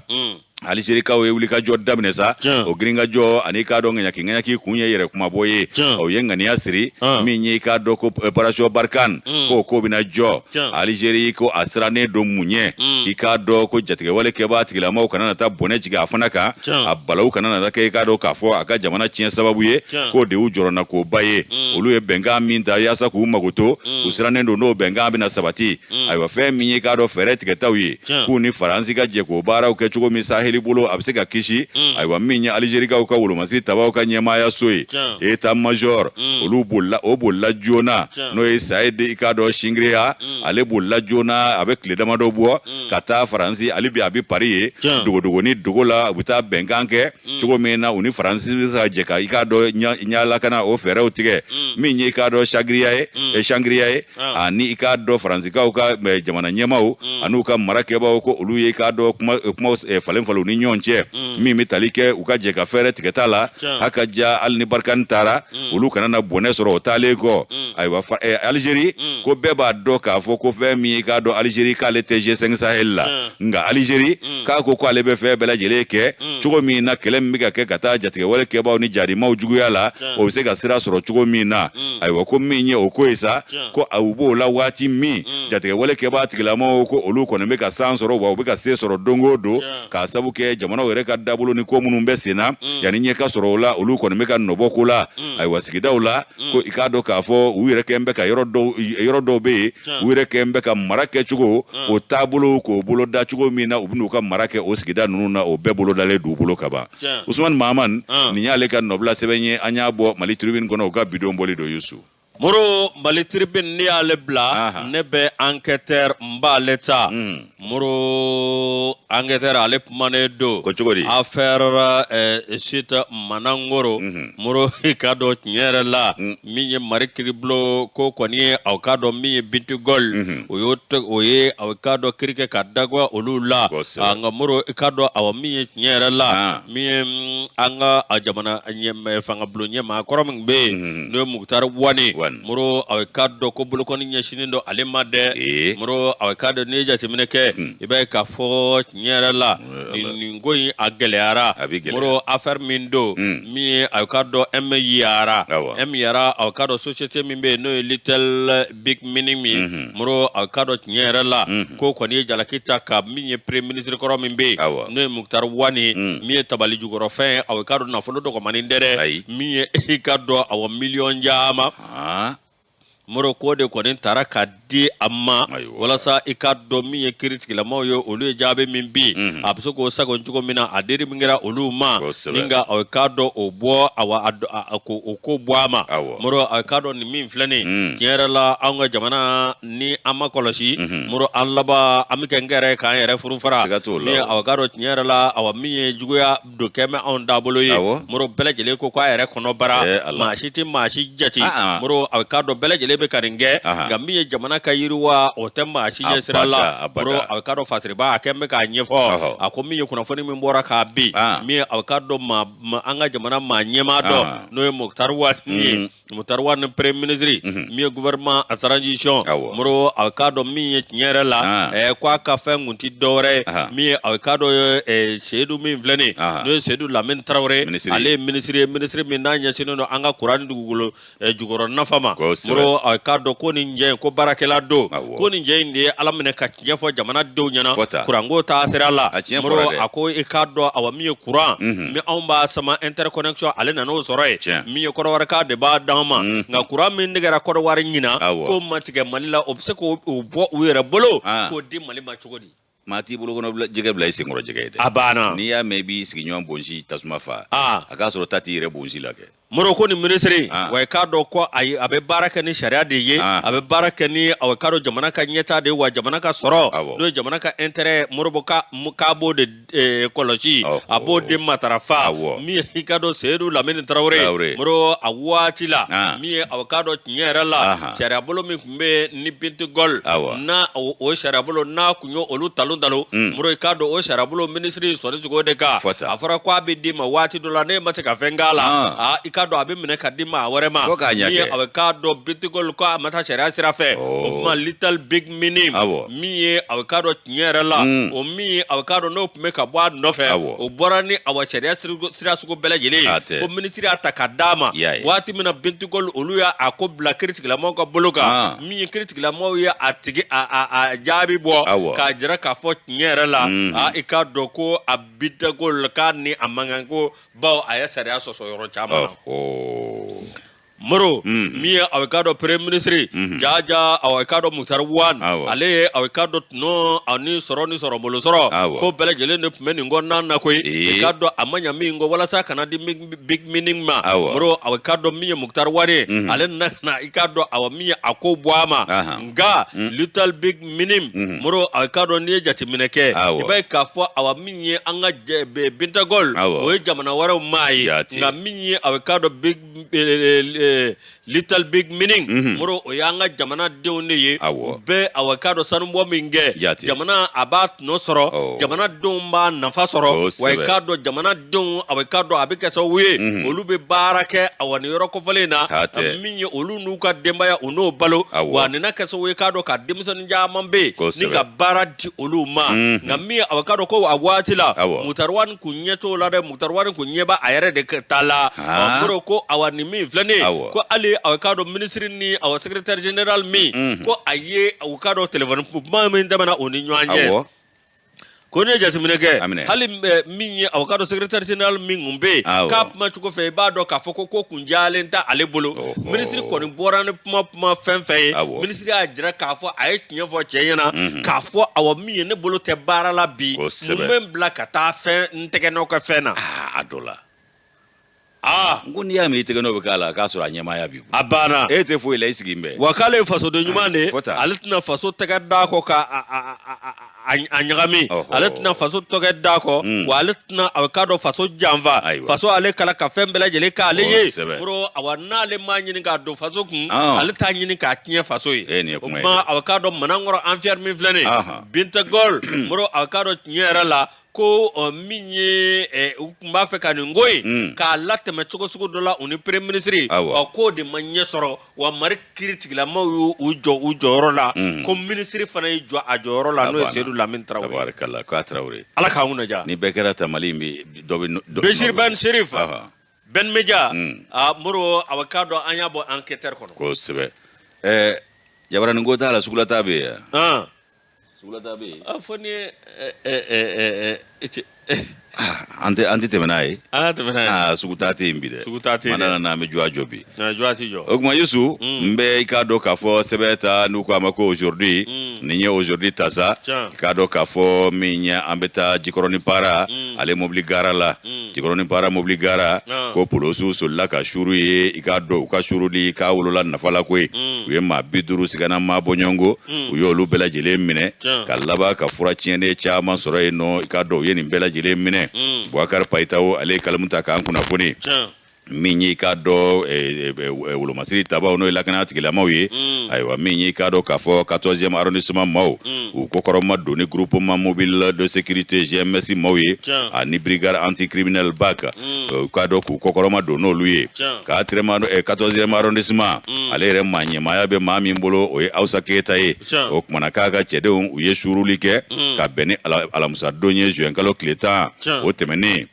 Alizerikaw ye wulikajɔ daminɛ sa. O girinkajɔ ani, i k'a dɔn, ŋaɲaki ŋaɲaki kun ye yɛrɛ kumabɔ ye. O ye ŋaniya siri min ye, i k'a dɔn, ko opération Barkhane ko ko bɛna jɔ. Alizeri ko a sirannen don mun ɲɛ? I k'a dɔn ko jatigɛwale kɛbaa tigilamaw kana na taa bɔnɛ jigin a fana kan, a balawu kana na kɛ, i k'a dɔn k'a fɔ a ka jamana tiɲɛ sababu ye, k'o de y'u jɔrɔna koba ye. Olu ye bɛnkan min ta yaasa k'u magoto, u sirannen don n'o bɛnkan bɛna sabati. Ayiwa, fɛn min ye, k'a dɔn, fɛɛrɛ tigɛtaw ye k'u ni Faransi ka jɛ k'o baaraw kɛ cogo min saheli bolo a bɛ se ka kisi. Ayiwa, min ye Alizerikaw ka wolomasiri tabaw ka ɲɛmaaya so ye, état major, olu bolila, o bolila joona, n'o ye Saïd, i k'a dɔn, Chengriha, ale bolila joona, a bɛ tile damadɔ bɔ ka taa Faransi. Ale bi a bɛ Paris ye dogodogo ni dogo la, u bɛ taa bɛnkan kɛ cogo min na u ni Faransi bɛ se ka jɛ ka, i k'a dɔn, ɲalakana o fɛɛrɛw tigɛ. Min ye, i k'a dɔn, Chagriya ye, Changriya ye, ani, i k'a dɔn, Faransikaw ka jamana ɲɛmaaw an'u ka mara kɛbaaw, ko olu ye, i k'a dɔn, kuma falen falen u ni ɲɔgɔn cɛ min bɛ tali kɛ u ka jɛ ka fɛɛrɛ tigɛta la, a ka ja hali ni Barkhane taara, olu kana na bɔnɛ sɔrɔ o taalen kɔ. Ayiwa, Alizeri ko bɛɛ b'a dɔn k'a fɔ ko fɛn min, i k'a dɔn, Alizeri k'ale tɛ G5 Sahel la, nka Alizeri k'a ko k'ale bɛ fɛn bɛɛ lajɛlen kɛ cogo min na kɛlɛ min bɛ ka kɛ ka taa jatigɛwale kɛbaaw ni jadimaw juguya la, o bɛ se ka sira sɔrɔ cogo min na. Ayiwa, ko min ye o ko ye sa, ko u b'o la waati min, jatigɛwale kɛbaa tigilamaw ko olu kɔni bɛ ka san sɔrɔ, wa u bɛ ka se sɔrɔ don o don, k'a sabu kɛ jamanaw yɛrɛ ka dabolo ni ko minnu bɛ sen na yanni ɲɛ ka sɔrɔ o la, olu kɔni bɛ ka nɔbɔ ko la. Ayiwa, sigidaw la, ko i k'a dɔn k'a fɔ u yɛrɛ kɛn bɛ ka yɔrɔ dɔw bɛ yen, u yɛrɛ kɛn bɛ ka mara kɛcogo o taabolo k'o bolo da cogo min na u bɛn'u ka mara kɛ o sigida ninnu na, o bɛɛ bolodalen d'u bolo ka ban. Usumani Mahaman, nin y'ale ka nɔbila sɛbɛn ye, an y'a bɔ Mali Tribune kɔnɔ, u ka bidon bɔli don, Yusu. Moro, Mali Tribune ne y'ale bila, ne bɛ Enquêteur n b'ale ta. Moro, Enquêteur ale kumanen don. Ko cogo di? Affaire site Manankoro. Moro, i k'a dɔn tiɲɛ yɛrɛ la, min ye Mali kiribulon ko kɔni ye, aw k'a dɔn min ye Bintu Gold, o y'o o ye, aw k'a dɔn, kiri kɛ ka dagoya olu la. Nka Moro, i k'a dɔn, awa, min ye tiɲɛ yɛrɛ la, min ye an ka jamana fangabulon ɲɛmaa kɔrɔ min bɛ yen, n'o ye Moctar Ouane. Moro, a k'a dɔn ko bolokɔni ɲɛsinnen don ale ma dɛ. Moro, a k'a dɔn n'i ye jateminɛ kɛ, i b'a ye k'a fɔ tiɲɛ yɛrɛ la, nin ko in a gɛlɛyara. Moro, affaire min don, min ye a k'a dɔn M Yara, M Yara, a k'a dɔn société min bɛ yen, n'o ye Little Big Mining min. Moro, a k'a dɔn tiɲɛ yɛrɛ la, ko kɔni ye jalaki ta ka min ye premier ministre kɔrɔ min bɛ yen, n'o ye Moctar Ouane ye, min ye tabali jukɔrɔfɛn ye, a k'a dɔn nafolo dɔgɔmanin tɛ dɛ, min ye i k'a dɔn awa miliyɔn caman. Moro, ko de kɔni taara ka di a ma walasa i k'a dɔn min ye kiiritigilamaw ye, olu ye jaabi min bi, a bɛ se k'o sago cogo min na, a deri min kɛra olu ma ni ka a k'a dɔn o bɔ, awa o ko bɔ a ma. Moro, a k'a dɔn nin min filɛ nin, tiɲɛ yɛrɛ la, anw ka jamana, ni an ma kɔlɔsi, Moro, an laban an bɛ kɛ n yɛrɛ k'an yɛrɛ furu fara. Min a k'a dɔn tiɲɛ yɛrɛ la, awa min ye juguya don kɛ bɛ anw taabolo ye. Moro, bɛɛ lajɛlen ko k'a yɛrɛ kɔnɔ bara, maa si tɛ maa si jate. Moro, a k'a dɔn bɛɛ lajɛlen bɛ ka nin kɛ, nka min ye jamana ka yiriwa, o tɛ maa si ɲɛ sira la. Moro, a k'a dɔn Fasiriba a kɛ bɛ k'a ɲɛfɔ, a ko min ye kunnafoni min bɔra k'a bin, min ye a k'a dɔn an ka jamana maa ɲɛmaa dɔ, n'o ye Moctar Ouane ye, Moctar Ouane premier ministre, min ye gouvernement a transition. Moro, a k'a dɔn min ye tiɲɛ yɛrɛ la, ko a ka fɛn kun tɛ dɔwɛrɛ ye, min ye a k'a dɔn Seyidu min filɛ nin, n'o ye Seyidu Lamini Tarawele, ale ye minisiri ye, minisiri min n'a ɲɛsinnen don an ka kuran ni dugukolo jukɔrɔ nafa ma. Moro, a k'a dɔn ko nin jɛ in, ko baarakɛla don, ko nin jɛ in de ye Ala minɛ ka tiɲɛ fɔ jamanadenw ɲɛna kuranko taa sira la. Moro, a ko i k'a dɔn awa min ye kuran min anw b'a sama interconnexion, ale nana o sɔrɔ yen, min ye Kɔdiwarika de b'a d'an ma, nka kuran min tigɛra Kɔdiwari ɲinan, k'o ma tigɛ Mali la, o bɛ se k'o bɔ u yɛrɛ bolo k'o di Mali ma cogo di? Maa t'i bolo kɔnɔ jɛgɛ bila i senkɔrɔ jɛgɛ ye dɛ. A banna. N'i y'a mɛn i b'i sigiɲɔgɔn bonsi tasuma fa, a k'a sɔrɔ ta t'i yɛrɛ bonsi la kɛ. Moro, ko nin minisiri, wa i k'a dɔn ko ayi, a bɛ baara kɛ ni sariya de ye, a bɛ baara kɛ ni a k'a dɔn jamana ka ɲɛtaa de ye, wa jamana ka sɔrɔ, n'o ye jamana ka intérêt, Moribo k'a b'o de kɔlɔsi, a b'o de matarafa. Min ye i k'a dɔn Seyidu Lamini Tarawele, Moro, a waati la, min ye a k'a dɔn tiɲɛ yɛrɛ la, sariyabolo min tun bɛ ni Bintu Gold n'a o sariyabolo n'a tun ye olu talon talon, Moro, i k'a dɔn o sariyabolo minisiri sɔnni cogo de kan, a fɔra ko a bɛ d'i ma waati dɔ la, n'e ma se ka fɛn k'a la, aa, i k'a dɔn a bɛ minɛ ka di maa wɛrɛ ma. Min ye a k'a dɔn Bintu Gold ko a ma taa sariya sira fɛ, o tuma Little Big Mining, min ye a k'a dɔn tiɲɛ yɛrɛ la, o min ye a k'a dɔn n'o tun bɛ ka bɔ a nɔfɛ, o bɔra ni awa sariya sira sugu bɛɛ lajɛlen ye, ko minisiri y'a ta ka d'a ma waati min na, Bintu Gold olu y'a a ko bila kiiritigilamaw ka bolo kan, min ye kiiritigilamaw ye a tigi a jaabi bɔ k'a jira k'a fɔ tiɲɛ yɛrɛ la, aa, i k'a dɔn ko a Bintu Gold k'a ni a man kan, ko bawo a ye sariya sɔsɔ yɔrɔ caman na. Moro, min ye a k'a dɔn premier ministre jaja, a k'a dɔn Moctar Ouane, ale ye a k'a dɔn tɔnɔ ani sɔrɔ ni sɔrɔ bolo sɔrɔ ko bɛɛ lajɛlen de tun bɛ nin kɔnɔna na koyi. I k'a dɔn a ma ɲa min kɔ walasa kana di Big Mining ma, Moro, a k'a dɔn min ye Moctar Ouane, ale nana i k'a dɔn awa min ye a ko bɔ a ma, nka Little Big Mining, Moro, a k'a dɔn n'i ye jateminɛ kɛ, i b'a ye k'a fɔ awa min ye an ka Binta Gold, o ye jamana wɛrɛw maa ye, nka min ye a k'a dɔn Big Little Big Mining, Moro, o y'an ka jamanadenw de ye. U bɛ awa k'a dɔn sanubɔ min kɛ, jamana a b'a tɔnɔ sɔrɔ, jamanadenw b'a nafa sɔrɔ, wa i k'a dɔn jamanadenw a k'a dɔn a bɛ kɛ sababu ye, olu bɛ baara kɛ awa nin yɔrɔ kofɔlen in na, min ye olu n'u ka denbaya, u n'o balo, wa nin na kɛ sababu ye k'a dɔn ka denmisɛnnin caman bɛ yen ni ka baara di olu ma. Nka min ye a k'a dɔn ko a waati la, Moctar Ouane kun ɲɛ t'o la dɛ. Moctar Ouane kun ɲɛ b'a a yɛrɛ de ta la. Moro, ko awa nin min filɛ nin ye, ko hali a k'a dɔn minisiri ni awa secrétaire général min, ko a ye u k'a dɔn téléphone kuma min tɛmɛna u ni ɲɔgɔn cɛ, ko ne ye jateminɛ kɛ, hali min ye a k'a dɔn secrétaire général min kun bɛ yen, k'a kuma cogo fɛ, i b'a dɔn k'a fɔ ko kun jalen tɛ ale bolo. Minisiri kɔni bɔra ni kuma fɛn fɛn ye, minisiri y'a jira k'a fɔ a ye tiɲɛ fɔ cɛ ɲɛna, k'a fɔ awa min ye ne bolo tɛ baara la bi, mun bɛ n bila ka taa fɛn n tɛgɛ nɔ kɛ fɛn na. A dɔ la, aa, n ko n'i y'a mɛn i tɛgɛ nɔ bɛ k'a la, k'a sɔrɔ a ɲɛmaaya b'i bolo. A banna. E tɛ foyi la, i sigi bɛɛ. Wa k'ale ye fasoden ɲuman de ye, ale tɛna faso tɛgɛ d'a kɔ ka a ɲagami, ale tɛna faso tɛgɛ d'a kɔ, wa ale tɛna a k'a dɔn faso janfa. Faso ale kala ka fɛn bɛɛ lajɛlen k'ale ye. Moro, awa n'ale m'a ɲini k'a don faso kun, ale t'a ɲini k'a tiɲɛ faso ye. O tuma a k'a dɔn Manankɔrɔ affaire min filɛ nin ye, Binta Gold, Moro, a k'a dɔn tiɲɛ yɛrɛ la. Ko min ye u tun b'a fɛ ka nin ko in k'a latɛmɛ cogo sugu dɔ la u ni premier ministre, k'o de ma ɲɛ sɔrɔ, wa Mali kiiri tigilamaw y'u jɔ u jɔyɔrɔ la, ko minisiri fana y'i jɔ a jɔyɔrɔ la, n'o ye Seyidu Lamini Tarawele. K'a Tarawele. Ala k'an kunna diya. Ni bɛɛ kɛra ta, Mali in bɛ dɔ bɛ. Bechir Ben Cherif, Ben Media, Moro, a k'a dɔn an y'a bɔ enquêteur kɔnɔ. Kosɛbɛ. Ɛɛ, Jabaranin ko t'a la, sugulata bɛ yen. Sugulata bɛ yen. Fɔ ni ye. An tɛ tɛmɛ n'a ye. An ka tɛmɛ n'a ye. Aa, suguta tɛ yen bi dɛ. Suguta tɛ yen dɛ. Mana n'an bɛ juwa jɔ bi. Juwa tɛ jɔ. O tuma Yusu, n bɛ i k'a dɔn k'a fɔ sɛbɛn ta n'u ko a ma ko Aujourd'hui. Ni n ye Aujourd'hui ta sa, i k'a dɔn k'a fɔ min ye, an bɛ taa Jikɔrɔni Para, ale mobili gara la. Jikɔrɔni Para mobili gara, ko polosiw solila ka suuru ye. I k'a dɔn u ka suuruli k'a wolola nafa la koyi. U ye maa 50 sigana maa bɔɲɔgɔnko, u y'olu bɛɛ lajɛlen minɛ, ka laban ka fura tiɲɛnen caman sɔrɔ yen nɔ. I k'a dɔn u ye nin bɛɛ lajɛlen minɛ. Bubakari Payitaho, ale ye kalamu ta k'an kunnafoni. Min y'i k'a dɔn wolomasiri tabaw, n'o ye lakana tigilamaw ye, ayiwa, min y'i k'a dɔn k'a fɔ 14e arrondissement maaw, u kɔkɔrɔma don ni groupement mobile de sécurité GMS maaw ye ani brigade anticriminelle BAC, u k'a dɔn k'u kɔkɔrɔma don n'olu ye. 14e arrondissement, ale yɛrɛ maa ɲɛmaaya bɛ maa min bolo, o ye Awusa Keyita ye. O kumana k'a ka cɛdenw, u ye suuruli kɛ ka bɛn ni alamisadon ye, juin kalo tile 10 o tɛmɛnen.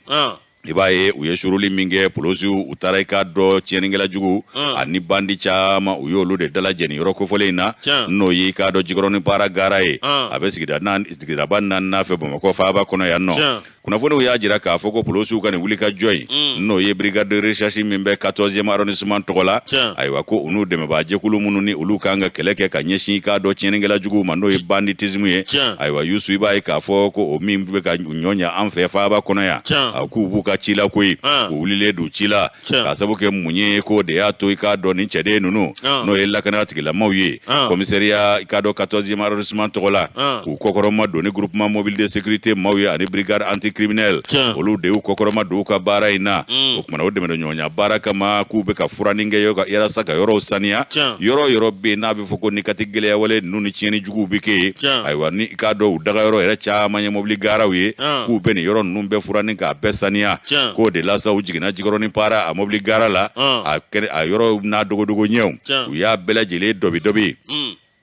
I b'a ye u ye suuruli min kɛ, polosiw u taara i k'a dɔn tiɲɛnikɛla jugu ani bandi caman, u y'olu de dalajɛ nin yɔrɔ kofɔlen in na, n'o y'i k'a dɔn Jikɔrɔni Para gara ye, a bɛ sigidaba naaninan fɛ Bamakɔ faaba kɔnɔ yan nɔ. Kunnafoniw y'a jira k'a fɔ ko polosiw ka nin wulikajɔ in, n'o ye brigade de recherche min bɛ 14e arrondissement tɔgɔ la, ayiwa, ko u n'u dɛmɛbaajɛkulu minnu ni olu kan ka kɛlɛ kɛ ka ɲɛsin i k'a dɔn tiɲɛnikɛla juguw ma, n'o ye banditisme ye, ayiwa, Yusu, i b'a ye k'a fɔ ko o min bɛ ka ɲɔ ɲɛ an fɛ faaba kɔnɔ yan, a k'u b'u ka ci la koyi. U wulilen don ci la k'a sababu kɛ mun ye? K'o de y'a to i k'a dɔn nin cɛden ninnu, n'o ye lakana tigilamaw ye, commissariat i k'a dɔn 14e arrondissement tɔgɔ la, k'u kɔkɔrɔma don ni groupement mobile de sécurité maaw ye ani brigade anticriminelle, olu de y'u kɔkɔrɔma don u ka baara in na. O kumana o dɛmɛ ɲɔgɔnya baara kama, k'u bɛ ka furanin kɛ yalasa ka yɔrɔw saniya. Yɔrɔ yɔrɔ bɛ yen n'a bɛ fɔ ko ni kati gɛlɛya wale ninnu ni tiɲɛni juguw bɛ kɛ yen, ayiwa, ni i k'a dɔn u dagayɔrɔ yɛrɛ caman ye mobili garaw ye, k'u bɛ nin yɔrɔ ninnu bɛɛ furanin k'a bɛɛ saniya. K'o de la sa, u jiginna Jikɔrɔni Para a mobili gara la, a yɔrɔ n'a dogodogo ɲɛw, u y'a bɛɛ lajɛlen dɔbi dɔbi.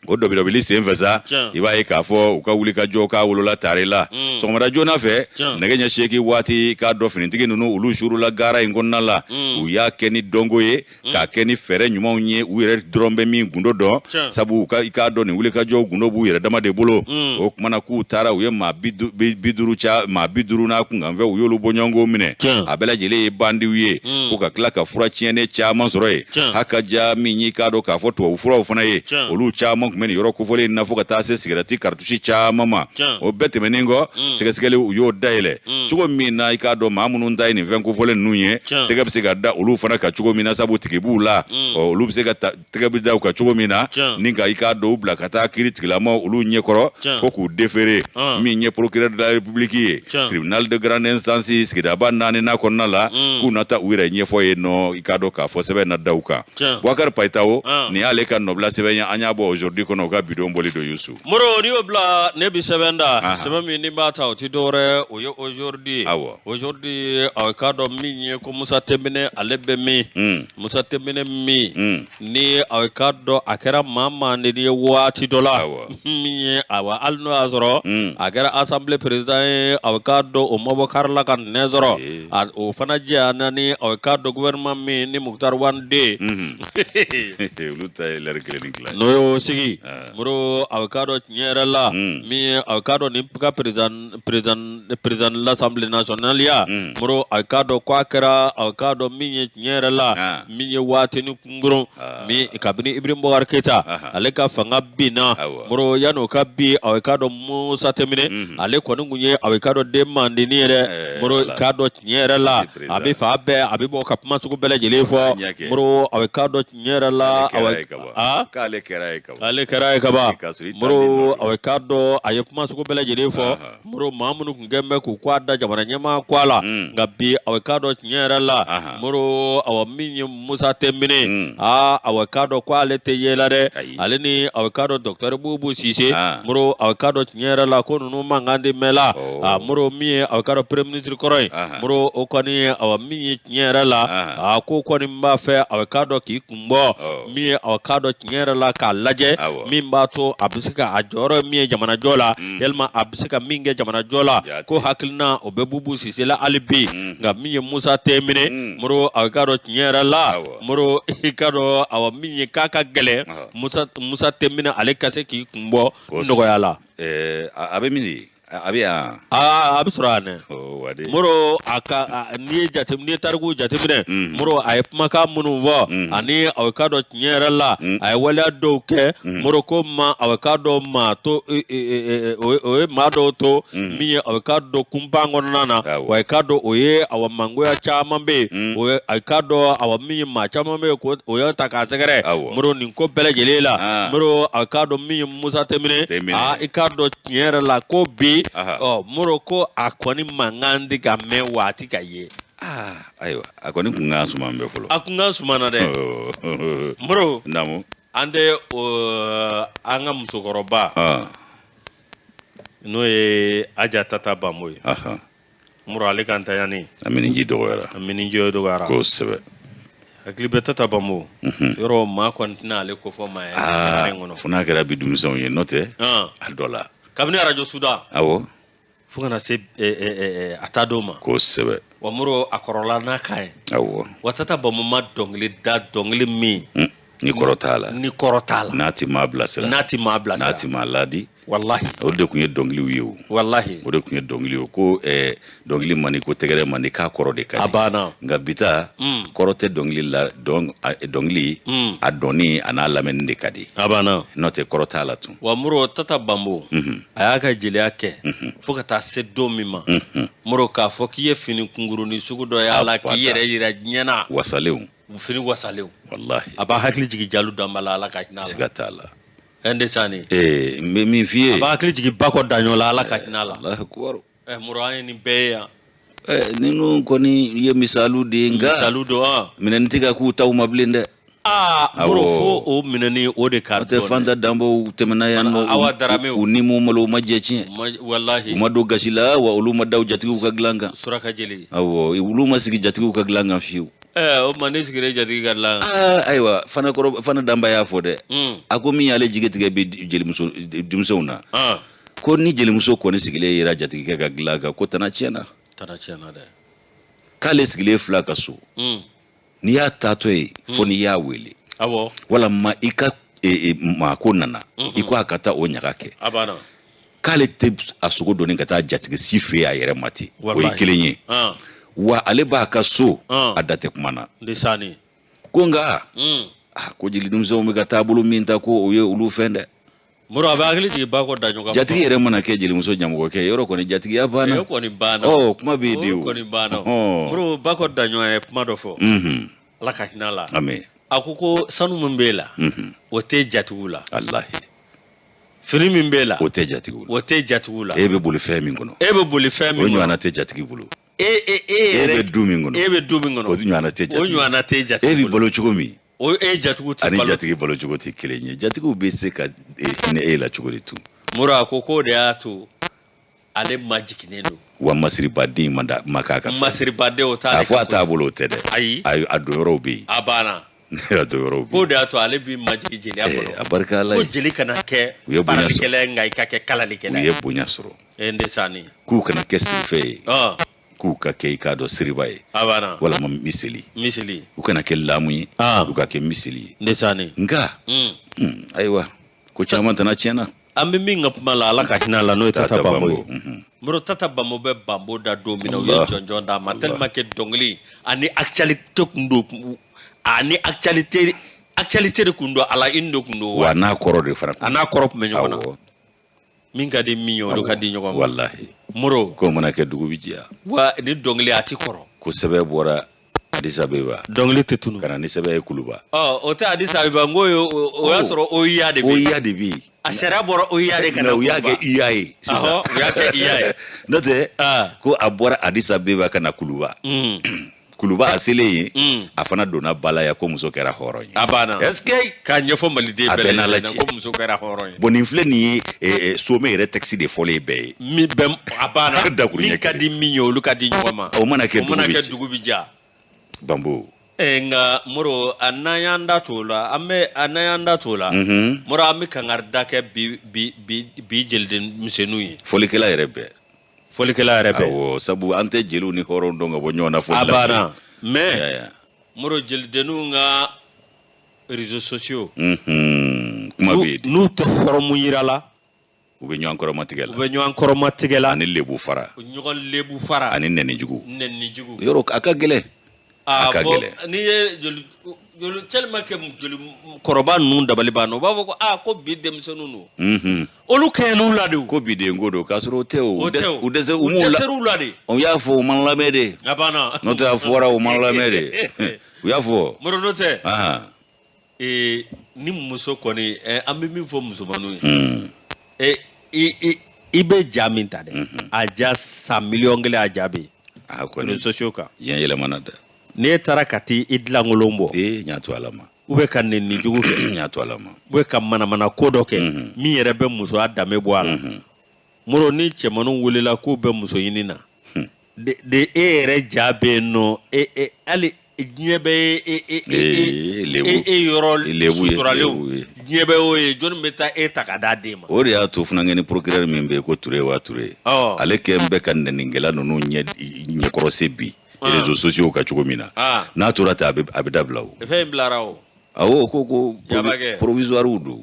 O dɔbidɔbili sen fɛ sa, i b'a ye k'a fɔ u ka wulikajɔ k'a wolola tare la. Sɔgɔmada joona fɛ, nɛgɛ ɲɛ 8 waati, k'a dɔn finitigi ninnu, olu suurula gara in kɔnɔna la. U y'a kɛ ni dɔnko ye, k'a kɛ ni fɛɛrɛ ɲumanw ye, u yɛrɛ dɔrɔn bɛ min gundo dɔn, sabu u ka i k'a dɔn nin wulikajɔw gundo b'u yɛrɛ dama de bolo. O kumana k'u taara, u ye maa 50 ca, maa 50 n'a kunkanfɛ, u y'olu bɔɲɔgɔnko minɛ. A bɛɛ lajɛlen ye bandiw ye. Ko ka tila ka fura tiɲɛnen caman sɔrɔ yen, haka ja min y'i k'a dɔn k'a fɔ tubabu furaw fana ye, olu caman tun bɛ nin yɔrɔ kofɔlen in na, fo ka taa se sigɛrɛti karitusi caman ma. O bɛɛ tɛmɛnen kɔ, sɛgɛsɛgɛli u y'o dayɛlɛ cogo min na, i k'a dɔn maa minnu ta ye nin fɛn kofɔlen ninnu ye, tɛgɛ bɛ se ka da olu fana kan cogo min na, sabu tigi b'u la. Ɔ, olu bɛ se ka tɛgɛ bɛ da u kan cogo min na, ni ka i k'a dɔn u bila ka taa kiiri tigilamaw olu ɲɛkɔrɔ, ko k'u déférer. Min ye procureur de la République ye, tribunal de grande instance sigidaba naaninan kɔnɔna la, k'u na taa u yɛrɛ ɲɛfɔ yen nɔ. I k'a dɔn k'a fɔ sɛbɛn na da u kan. Bubakari Payitaho, nin y'ale ka nɔbila sɛbɛn ye, an y'a bɔ Aujourd'hui kɔnɔ, u ka bidon bɔli don, Yusu. Moro, n'i y'o bila, ne bi sɛbɛn da. Sɛbɛn min ni b'a ta, o ti dɔwɛrɛ, o ye Aujourd'hui ye. Aujourd'hui, a k'a dɔn min ye ko Musa Tɛnbinɛ, ale bɛ min? Musa Tɛnbinɛ min ni a k'a dɔn a kɛra maa maa ye waati dɔ la, min ye, awa, hali n'o y'a sɔrɔ a kɛra assemblée président ye, a k'a dɔn o mabɔ kari la ka nɛ sɔrɔ, o fana jɛ ni a k'a dɔn gouvernement min ni Moctar Ouane den Olu ta ye lɛri kelen ni tila. N'o y'o sigi, Moro, a k'a dɔn tiɲɛ yɛrɛ la, min ye a k'a dɔn nin ka président de l'Assemblée nationale ya, Moro, a k'a dɔn k'a kɛra, a k'a dɔn min ye tiɲɛ yɛrɛ la, min ye waatinin kunkurun min kabini Ibrahim Boubacar Keita ale ka fanga binna. Moro, yan'o ka bin, a k'a dɔn Musa Tɛnbinɛ, ale kɔni tun ye a k'a dɔn den mandinin ye dɛ. Moro, k'a dɔn tiɲɛ yɛrɛ la, a bɛ fa bɛɛ, a bɛ bɔ ka kuma sugu bɛɛ lajɛlen fɔ. Moro, a k'a dɔn tiɲɛ yɛrɛ la, k'ale kɛra ye. Ale de kɛra ye kaban Moro a k'a dɔn a ye kuma sugu bɛɛ lajɛlen fɔ Moro maa minnu tun kɛlen bɛ k'u kɔ da jamana ɲɛmaa kɔ la nka bi a k'a dɔn tiɲɛ yɛrɛ la Moro awa min ye Musa Tɛnbinɛ aa a k'a dɔn ko ale tɛ ye la dɛ ale ni a k'a dɔn docteur Bubu Sise Moro a k'a dɔn tiɲɛ yɛrɛ la ko ninnu mankan de mɛn la a Moro min ye a k'a dɔn premier ministre kɔrɔ ye Moro o kɔni awa min ye tiɲɛ yɛrɛ la a ko kɔni b'a fɛ a k'a dɔn k'i kun bɔ min ye a k'a dɔn tiɲɛ yɛrɛ la k'a lajɛ min b'a to a bɛ se ka a jɔyɔrɔ min ye jamanajɔ la yalima a bɛ se ka min kɛ jamanajɔ la ko hakilina o bɛ Bubu Sise la hali bi nka min ye Musa Tɛnbinɛ Moro a k'a dɔn tiɲɛ yɛrɛ la Moro i k'a dɔn awa min ye k'a ka gɛlɛn Musa Tɛnbinɛ ale ka se k'i kun bɔ nɔgɔya la a bɛ min de A bɛ yan a bɛ sɔrɔ yan dɛ Moro a ka n'i ye jate n'i ye tariku jateminɛ Moro a ye kumakan minnu fɔ ani a k'a dɔn tiɲɛ yɛrɛ la a ye waleya dɔw kɛ Moro ko ma a k'a dɔn maa to o ye maa dɔw to min ye a k'a dɔn kunpan kɔnɔna na wa i k'a dɔn o ye awa mangoya caman bɛ yen o a k'a dɔn awa min ye maa caman bɛ yen ko o y'a ta k'a sɛgɛrɛ Moro nin ko bɛɛ lajɛlen la Moro a k'a dɔn min ye Musa Tɛnbinɛ aa i k'a dɔn tiɲɛ yɛrɛ la ko bi ɔ Moro ko a kɔni mankan tɛ ka mɛn waati ka ye ayiwa a kɔni kun ka suma bɛ fɔlɔ a kun ka suma na dɛ Moro naamu an tɛ an ka musokɔrɔba n'o ye Aja Tata Banbo ye Moro ale ka ntanyani a minniji dɔgɔyara a minniji dɔgɔyara kosɛbɛ hakili bɛ Tata Banbo yɔrɔ maa kɔni tɛna ale kofɔ maa ye jamana in kɔnɔ fo n'a kɛra bi denmisɛnw ye n'o tɛ a dɔ la kabini arajo suda awɔ fo kana se a taa don ma kosɛbɛ wa Moro a kɔrɔla n'a kan ye awɔ wa Tata Banbo ma dɔnkili da dɔnkili min ni kɔrɔ t'a la ni kɔrɔ t'a la n'a ti maa bilasira n'a ti maa bilasira n'a ti maa laadi walahi o de tun ye dɔnkiliw ye o walahi o de tun ye dɔnkili ye ko dɔnkili man di ko tɛgɛrɛ man di k'a kɔrɔ de ka di a banna nka bi ta kɔrɔ tɛ dɔnkili la dɔnkili a dɔnni a n'a lamɛnni de ka di a banna n'o tɛ kɔrɔ t'a la tun wa Moro Tata Banbo a y'a ka jeliya kɛ fo ka taa se don min ma Moro k'a fɔ k'i ye fini kunkurunin sugu dɔ y'a la k'i yɛrɛ yira diɲɛ na wasalenw fini wasalenw walahi a b'a hakili jigin Jalo Danba la Ala ka hinɛ a la siga t'a la Ndesani ee n bɛ min f'i ye a b'a hakili jigin Bakɔ Daɲɔ la Ala ka hinɛ a la Alahu akubaru Moro an ye nin bɛɛ ye yan ninnu kɔni ye misaliw de ye nka misaliw don an minɛni tɛ ka k'u taw ma bilen dɛ aa Moro fo o minɛni o de ka dɔn tɛ Fanta Danbow tɛmɛna yan nɔ Awa Daramew u ni mu malo u ma jɛ tiɲɛ walahi u ma don gasi la wa olu ma da u jatigiw ka dilan kan suraka jeli awɔ olu ma sigi jatigiw ka dilan kan fiyewu O ma ne sigira jatigi ka dilan ayiwa fana kɔrɔ Fana Danba y'a fɔ dɛ a ko min y'ale jigi tigɛ bi jelimuso denmisɛnw na ko ni jelimuso kɔni sigilen yera jatigikɛ ka dilan kan ko tana tiɲɛna tana tiɲɛna dɛ k'ale sigilen filɛ a ka so n'i y'a taatɔ ye fo n'i y'a wele walama i ka maa ko nana i ko a ka taa o ɲaga kɛ k'ale tɛ a sogo doni ka taa jatigi si fɛ yen a yɛrɛ ma ten o ye kelen ye wa ale b'a ka so a da tɛ kuma na ko nka ko jeli denmisɛnw bɛ ka taabolo min ta ko o ye olu fɛn dɛ Moro a bɛ hakili jigin Bakɔ Daɲɔ kan jatigi yɛrɛ mana kɛ jelimuso ɲamɔgɔkɛ ye yɔrɔ kɔni jatigiya banna o kɔni banna ɔ kuma bɛ yen de o kɔni banna Moro Bakɔ Daɲɔ ye kuma dɔ fɔ Ala ka hinɛ a la a ko ko sanu min b'e la o tɛ jatigiw la walahi fini min b'e la o tɛ jatigiw la o tɛ jatigiw la e bɛ boli fɛn min kɔnɔ e bɛ boli fɛn min o ɲɔgɔnna tɛ jatigi bolo e e e e bɛ du min kɔnɔ e bɛ du min kɔnɔ o ɲɔgɔnna tɛ jatigi o ɲɔgɔnna tɛ jatigi e bɛ balo cogo min o e jatigiw tɛ ani jatigi balo cogo tɛ kelen ye jatigiw bɛ se ka hinɛ e la cogo di tun Moro a ko k'o de y'a to ale majiginnen don wa masiribaden ma da ma k'a kan masiribaden o t'ale k'a fɔ a t'a bolo o tɛ dɛ ayi a don yɔrɔw bɛ yen a banna a don yɔrɔw bɛ yen k'o de y'a to ale b'i majigin jeliya kɔnɔ a barika Ala ye ko jeli kana kɛ faralikɛla ye nka i ka kɛ kalalikɛla ye u ye bonya sɔrɔ e ndesani k'u kana kɛ sirifɛ ye k'u ka kɛ i k'a dɔn siriba ye a banna walama miseli miseli u kana kɛ lamu ye u ka kɛ miseli ye ndesani nka ayiwa ko caman tana tiɲɛna an bɛ min ka kuma la Ala ka hinɛ a la n'o ye Tata Bambo ye Moro Tata Bambo bɛ Bambo da don min na u ye jɔnjɔn d'a ma tellement que dɔnkili ani actualité kun don ani actualité actualité de kun don à la une de kun don wa n'a kɔrɔ de fana a n'a kɔrɔ tun bɛ ɲɔgɔn na min ka di min ye o de ka di ɲɔgɔn ma walahi Moro ko mana kɛ dugu bɛ jɛ wa ni dɔnkili a ti kɔrɔ ko sɛbɛn bɔra Addis Abeba. Dɔnkili tɛ tunu. Ka na ni sɛbɛn ye Kuluba. Ɔ, o tɛ Addis Abeba, n ko o y'a sɔrɔ OUA de bɛ yen. OUA de bɛ yen. A sariya bɔra OUA de ka na u y'a kɛ UA ye sisan. U y'a kɛ UA ye. N'o tɛ, ko a bɔra Addis Abeba ka na Kuluba. Kuluba a selen yen, a fana donna ba la yan ko muso kɛra hɔrɔn ye. A banna. Est ce que k'a ɲɛfɔ maliden bɛɛ lajɛlen ko muso kɛra hɔrɔn ye. Bon, nin filɛ nin ye, sommet yɛrɛ texte de fɔlen bɛɛ ye. Min bɛ a banna. Dakuruɲɛ min ka di min ye, olu ka di ɲɔgɔn ma. O mana kɛ, o mana kɛ, dugu bi diya. Banbo. Nka Moro, a n'an y'an da t'o la, an bɛ a n'an y'an da t'o la, Moro, an bɛ kangari da kɛ bi bi bi bi jeliden misɛnninw ye. Fɔlikɛla yɛrɛ bɛɛ. Fɔlikɛla yɛrɛ bɛɛ. Awɔ, sabu an tɛ jeliw ni hɔrɔnw dɔn ka bɔ ɲɔgɔn na fɔli la. A banna, mais Moro, jelidenninw ka réseaux sociaux. Kuma bɛ yen. N'u tɛ forme yira la. U bɛ ɲɔgɔn kɔrɔmatigɛ la. U bɛ ɲɔgɔn kɔrɔmatigɛ la. Ani lebu fara. Ɲɔgɔn lebu fara. Ani nɛni jugu. Nɛni jugu. Yɔrɔ a ka gɛlɛn. A ka gɛlɛn. N'i ye joli joli tellement que jeli kɔrɔba ninnu dabali banna, u b'a fɔ ko aa, ko bi denmisɛnninw don. Olu kɛɲɛn'u la de. Ko bi den ko don, k'a sɔrɔ o tɛ o. O tɛ o. U dɛsɛ u m'u la. Dɛsɛr'u la de. U y'a fɔ, u ma lamɛn de. A banna. N'o tɛ, a fɔra, u ma lamɛn de. U y'a fɔ. Moro, n'o tɛ. Ee, ni muso kɔni, an bɛ min fɔ musomaninw ye, i bɛ ja min ta dɛ, a ja san 1,000,000, a ja bɛ yen. A kɔni. Réseaux sociaux kan. Diɲɛ yɛlɛmana dɛ. N'e taara ka t'i i dilankolon bɔ. Ee, ɲa to ala ma. U bɛ ka nɛni jugu kɛ. Ɲa to ala ma. U bɛ ka manamana ko dɔ kɛ min yɛrɛ bɛ musoya danbe bɔ a la. Moro, ni cɛmanninw welela k'u bɛ muso ɲini na de, e yɛrɛ ja bɛ yen nɔ, e hali diɲɛ bɛ e e e e yɔrɔ suturalenw, diɲɛ bɛ y'o ye, jɔnni bɛ taa e ta ka d'a den ma? O de y'a to funankɛni procureur min bɛ yen ko Ture wa Ture, ale kɛn bɛ ka nɛnikɛla ninnu ɲɛkɔrɔse bi réseaux sociaux kan cogo min na, n'a tora ten, a bɛ dabila o. Fɛn in bilara o. Awɔ, ko provisoire don.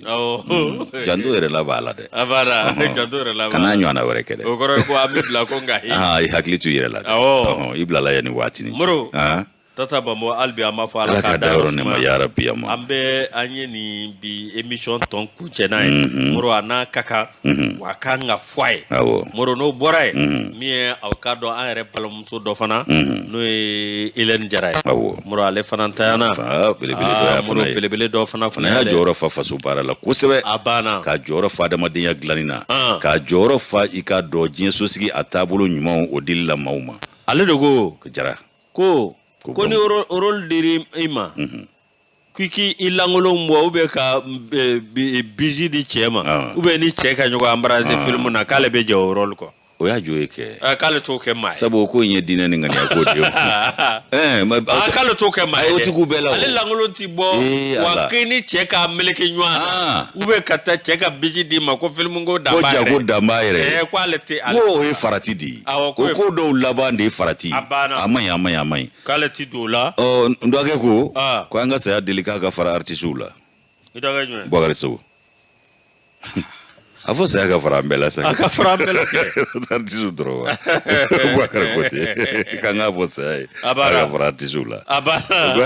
Janto yɛrɛ la b'a la dɛ. A banna, janto yɛrɛ la. Kana ɲɔgɔnna wɛrɛ kɛ dɛ. O kɔrɔ ye ko an bɛ bila ko nka. I hakili to i yɛrɛ la dɛ. I bilala yan nin waati nin. Moro. Tata Banbo, hali bi an b'a fɔ Ala k'a da yɔrɔ ne ma yarabi ma. An bɛ an ye nin bi émission tɔn kuncɛ n'a ye. Moro, a n'a ka kan, wa a kan ka fɔ a ye. Moro, n'o bɔra yen, min ye aw k'a dɔn, an yɛrɛ balimamuso dɔ fana, n'o ye Hélène Jara ye. Moro, ale fana tanyana. Belebele dɔ y'a fana ye. Belebele dɔ fana fana y'a jɔyɔrɔ fa faso baara la kosɛbɛ. A banna. K'a jɔyɔrɔ fa adamadenya dilanni na. K'a jɔyɔrɔ fa, i k'a dɔn, diɲɛ sosigi a taabolo ɲumanw o dili la maaw ma. Ale de ko. Jara. Ko ni rôle dira i ma, k'i k'i lankolon bɔ ou bien ka bise di cɛ ma, ou bien ni cɛ ka ɲɔgɔn embrasser film na, k'ale bɛ jɛ o rôle kɔ. O y'a jo ye kɛ. K'ale t'o kɛ maa ye. Sabu o ko in ye diinɛ ni ŋaniya ko de ye. K'ale t'o kɛ maa ye. O tigiw bɛɛ la o. Ale lankolon ti bɔ wa, k'i ni cɛ k'a meleke ɲɔgɔn na, ou bien ka taa cɛ ka bise d'i ma ko film ko dan b'a yɛrɛ. Ko ja ko dan b'a yɛrɛ ye. K'ale tɛ. Ko o ye farati de ye. Awɔ. O ko dɔw laban de ye farati. A banna. A man ɲi, a man ɲi, a man ɲi. K'ale ti don o la. Ɔ, n dɔgɔkɛ ko an ka saya deli k'a ka fara artisiw la. I dɔgɔkɛ jumɛn? Bubakari Sow. A fɔ saya ka fara an bɛɛ la sa. A ka fara an bɛɛ la kɛ. Artisiw dɔrɔn wa? Bubakari ko ten k'an k'a fɔ saya ye. A banna. A ka fara artisiw la. A banna.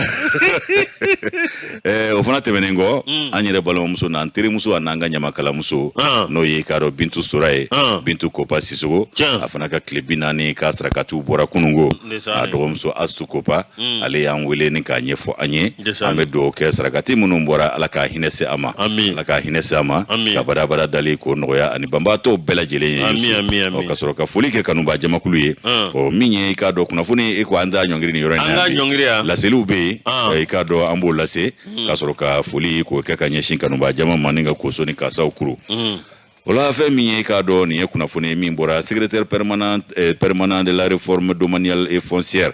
O fana tɛmɛnen kɔ, an yɛrɛ balimamuso n'an terimuso, a n'an ka ɲamakalamuso, n'o ye k'a dɔn Bintu Sora ye, Bintu Kopa Sisogo, a fana ka tile 40 ka sarakatiw bɔra kunungo. A dɔgɔmuso Astu Kopa, ale y'an wele ni k'a ɲɛfɔ an ye. An bɛ dugawu kɛ sarakati minnu bɔra, Ala k'a hinɛ se a ma. Ala k'a hinɛ se a ma. Ka badabada dali k'o nɔgɔya ani banbaatɔw bɛɛ lajɛlen ye. Ka sɔrɔ ka foli kɛ kanubaa jamakulu ye. Ɔ, min ye i k'a dɔn kunnafoni, e ko an t'a ɲɔngiri nin yɔrɔ in na. An k'a ɲɔngiri yan. Laseliw bɛ yen, i k'a dɔn an b'o lase, ka sɔrɔ ka foli k'o kɛ ka ɲɛsin kanubaa jama ma ni ka koso ni kasaw kuru. O la, fɛn min ye i k'a dɔn nin ye kunnafoni ye min bɔra secrétaire permanent de la réforme domaniale et foncière.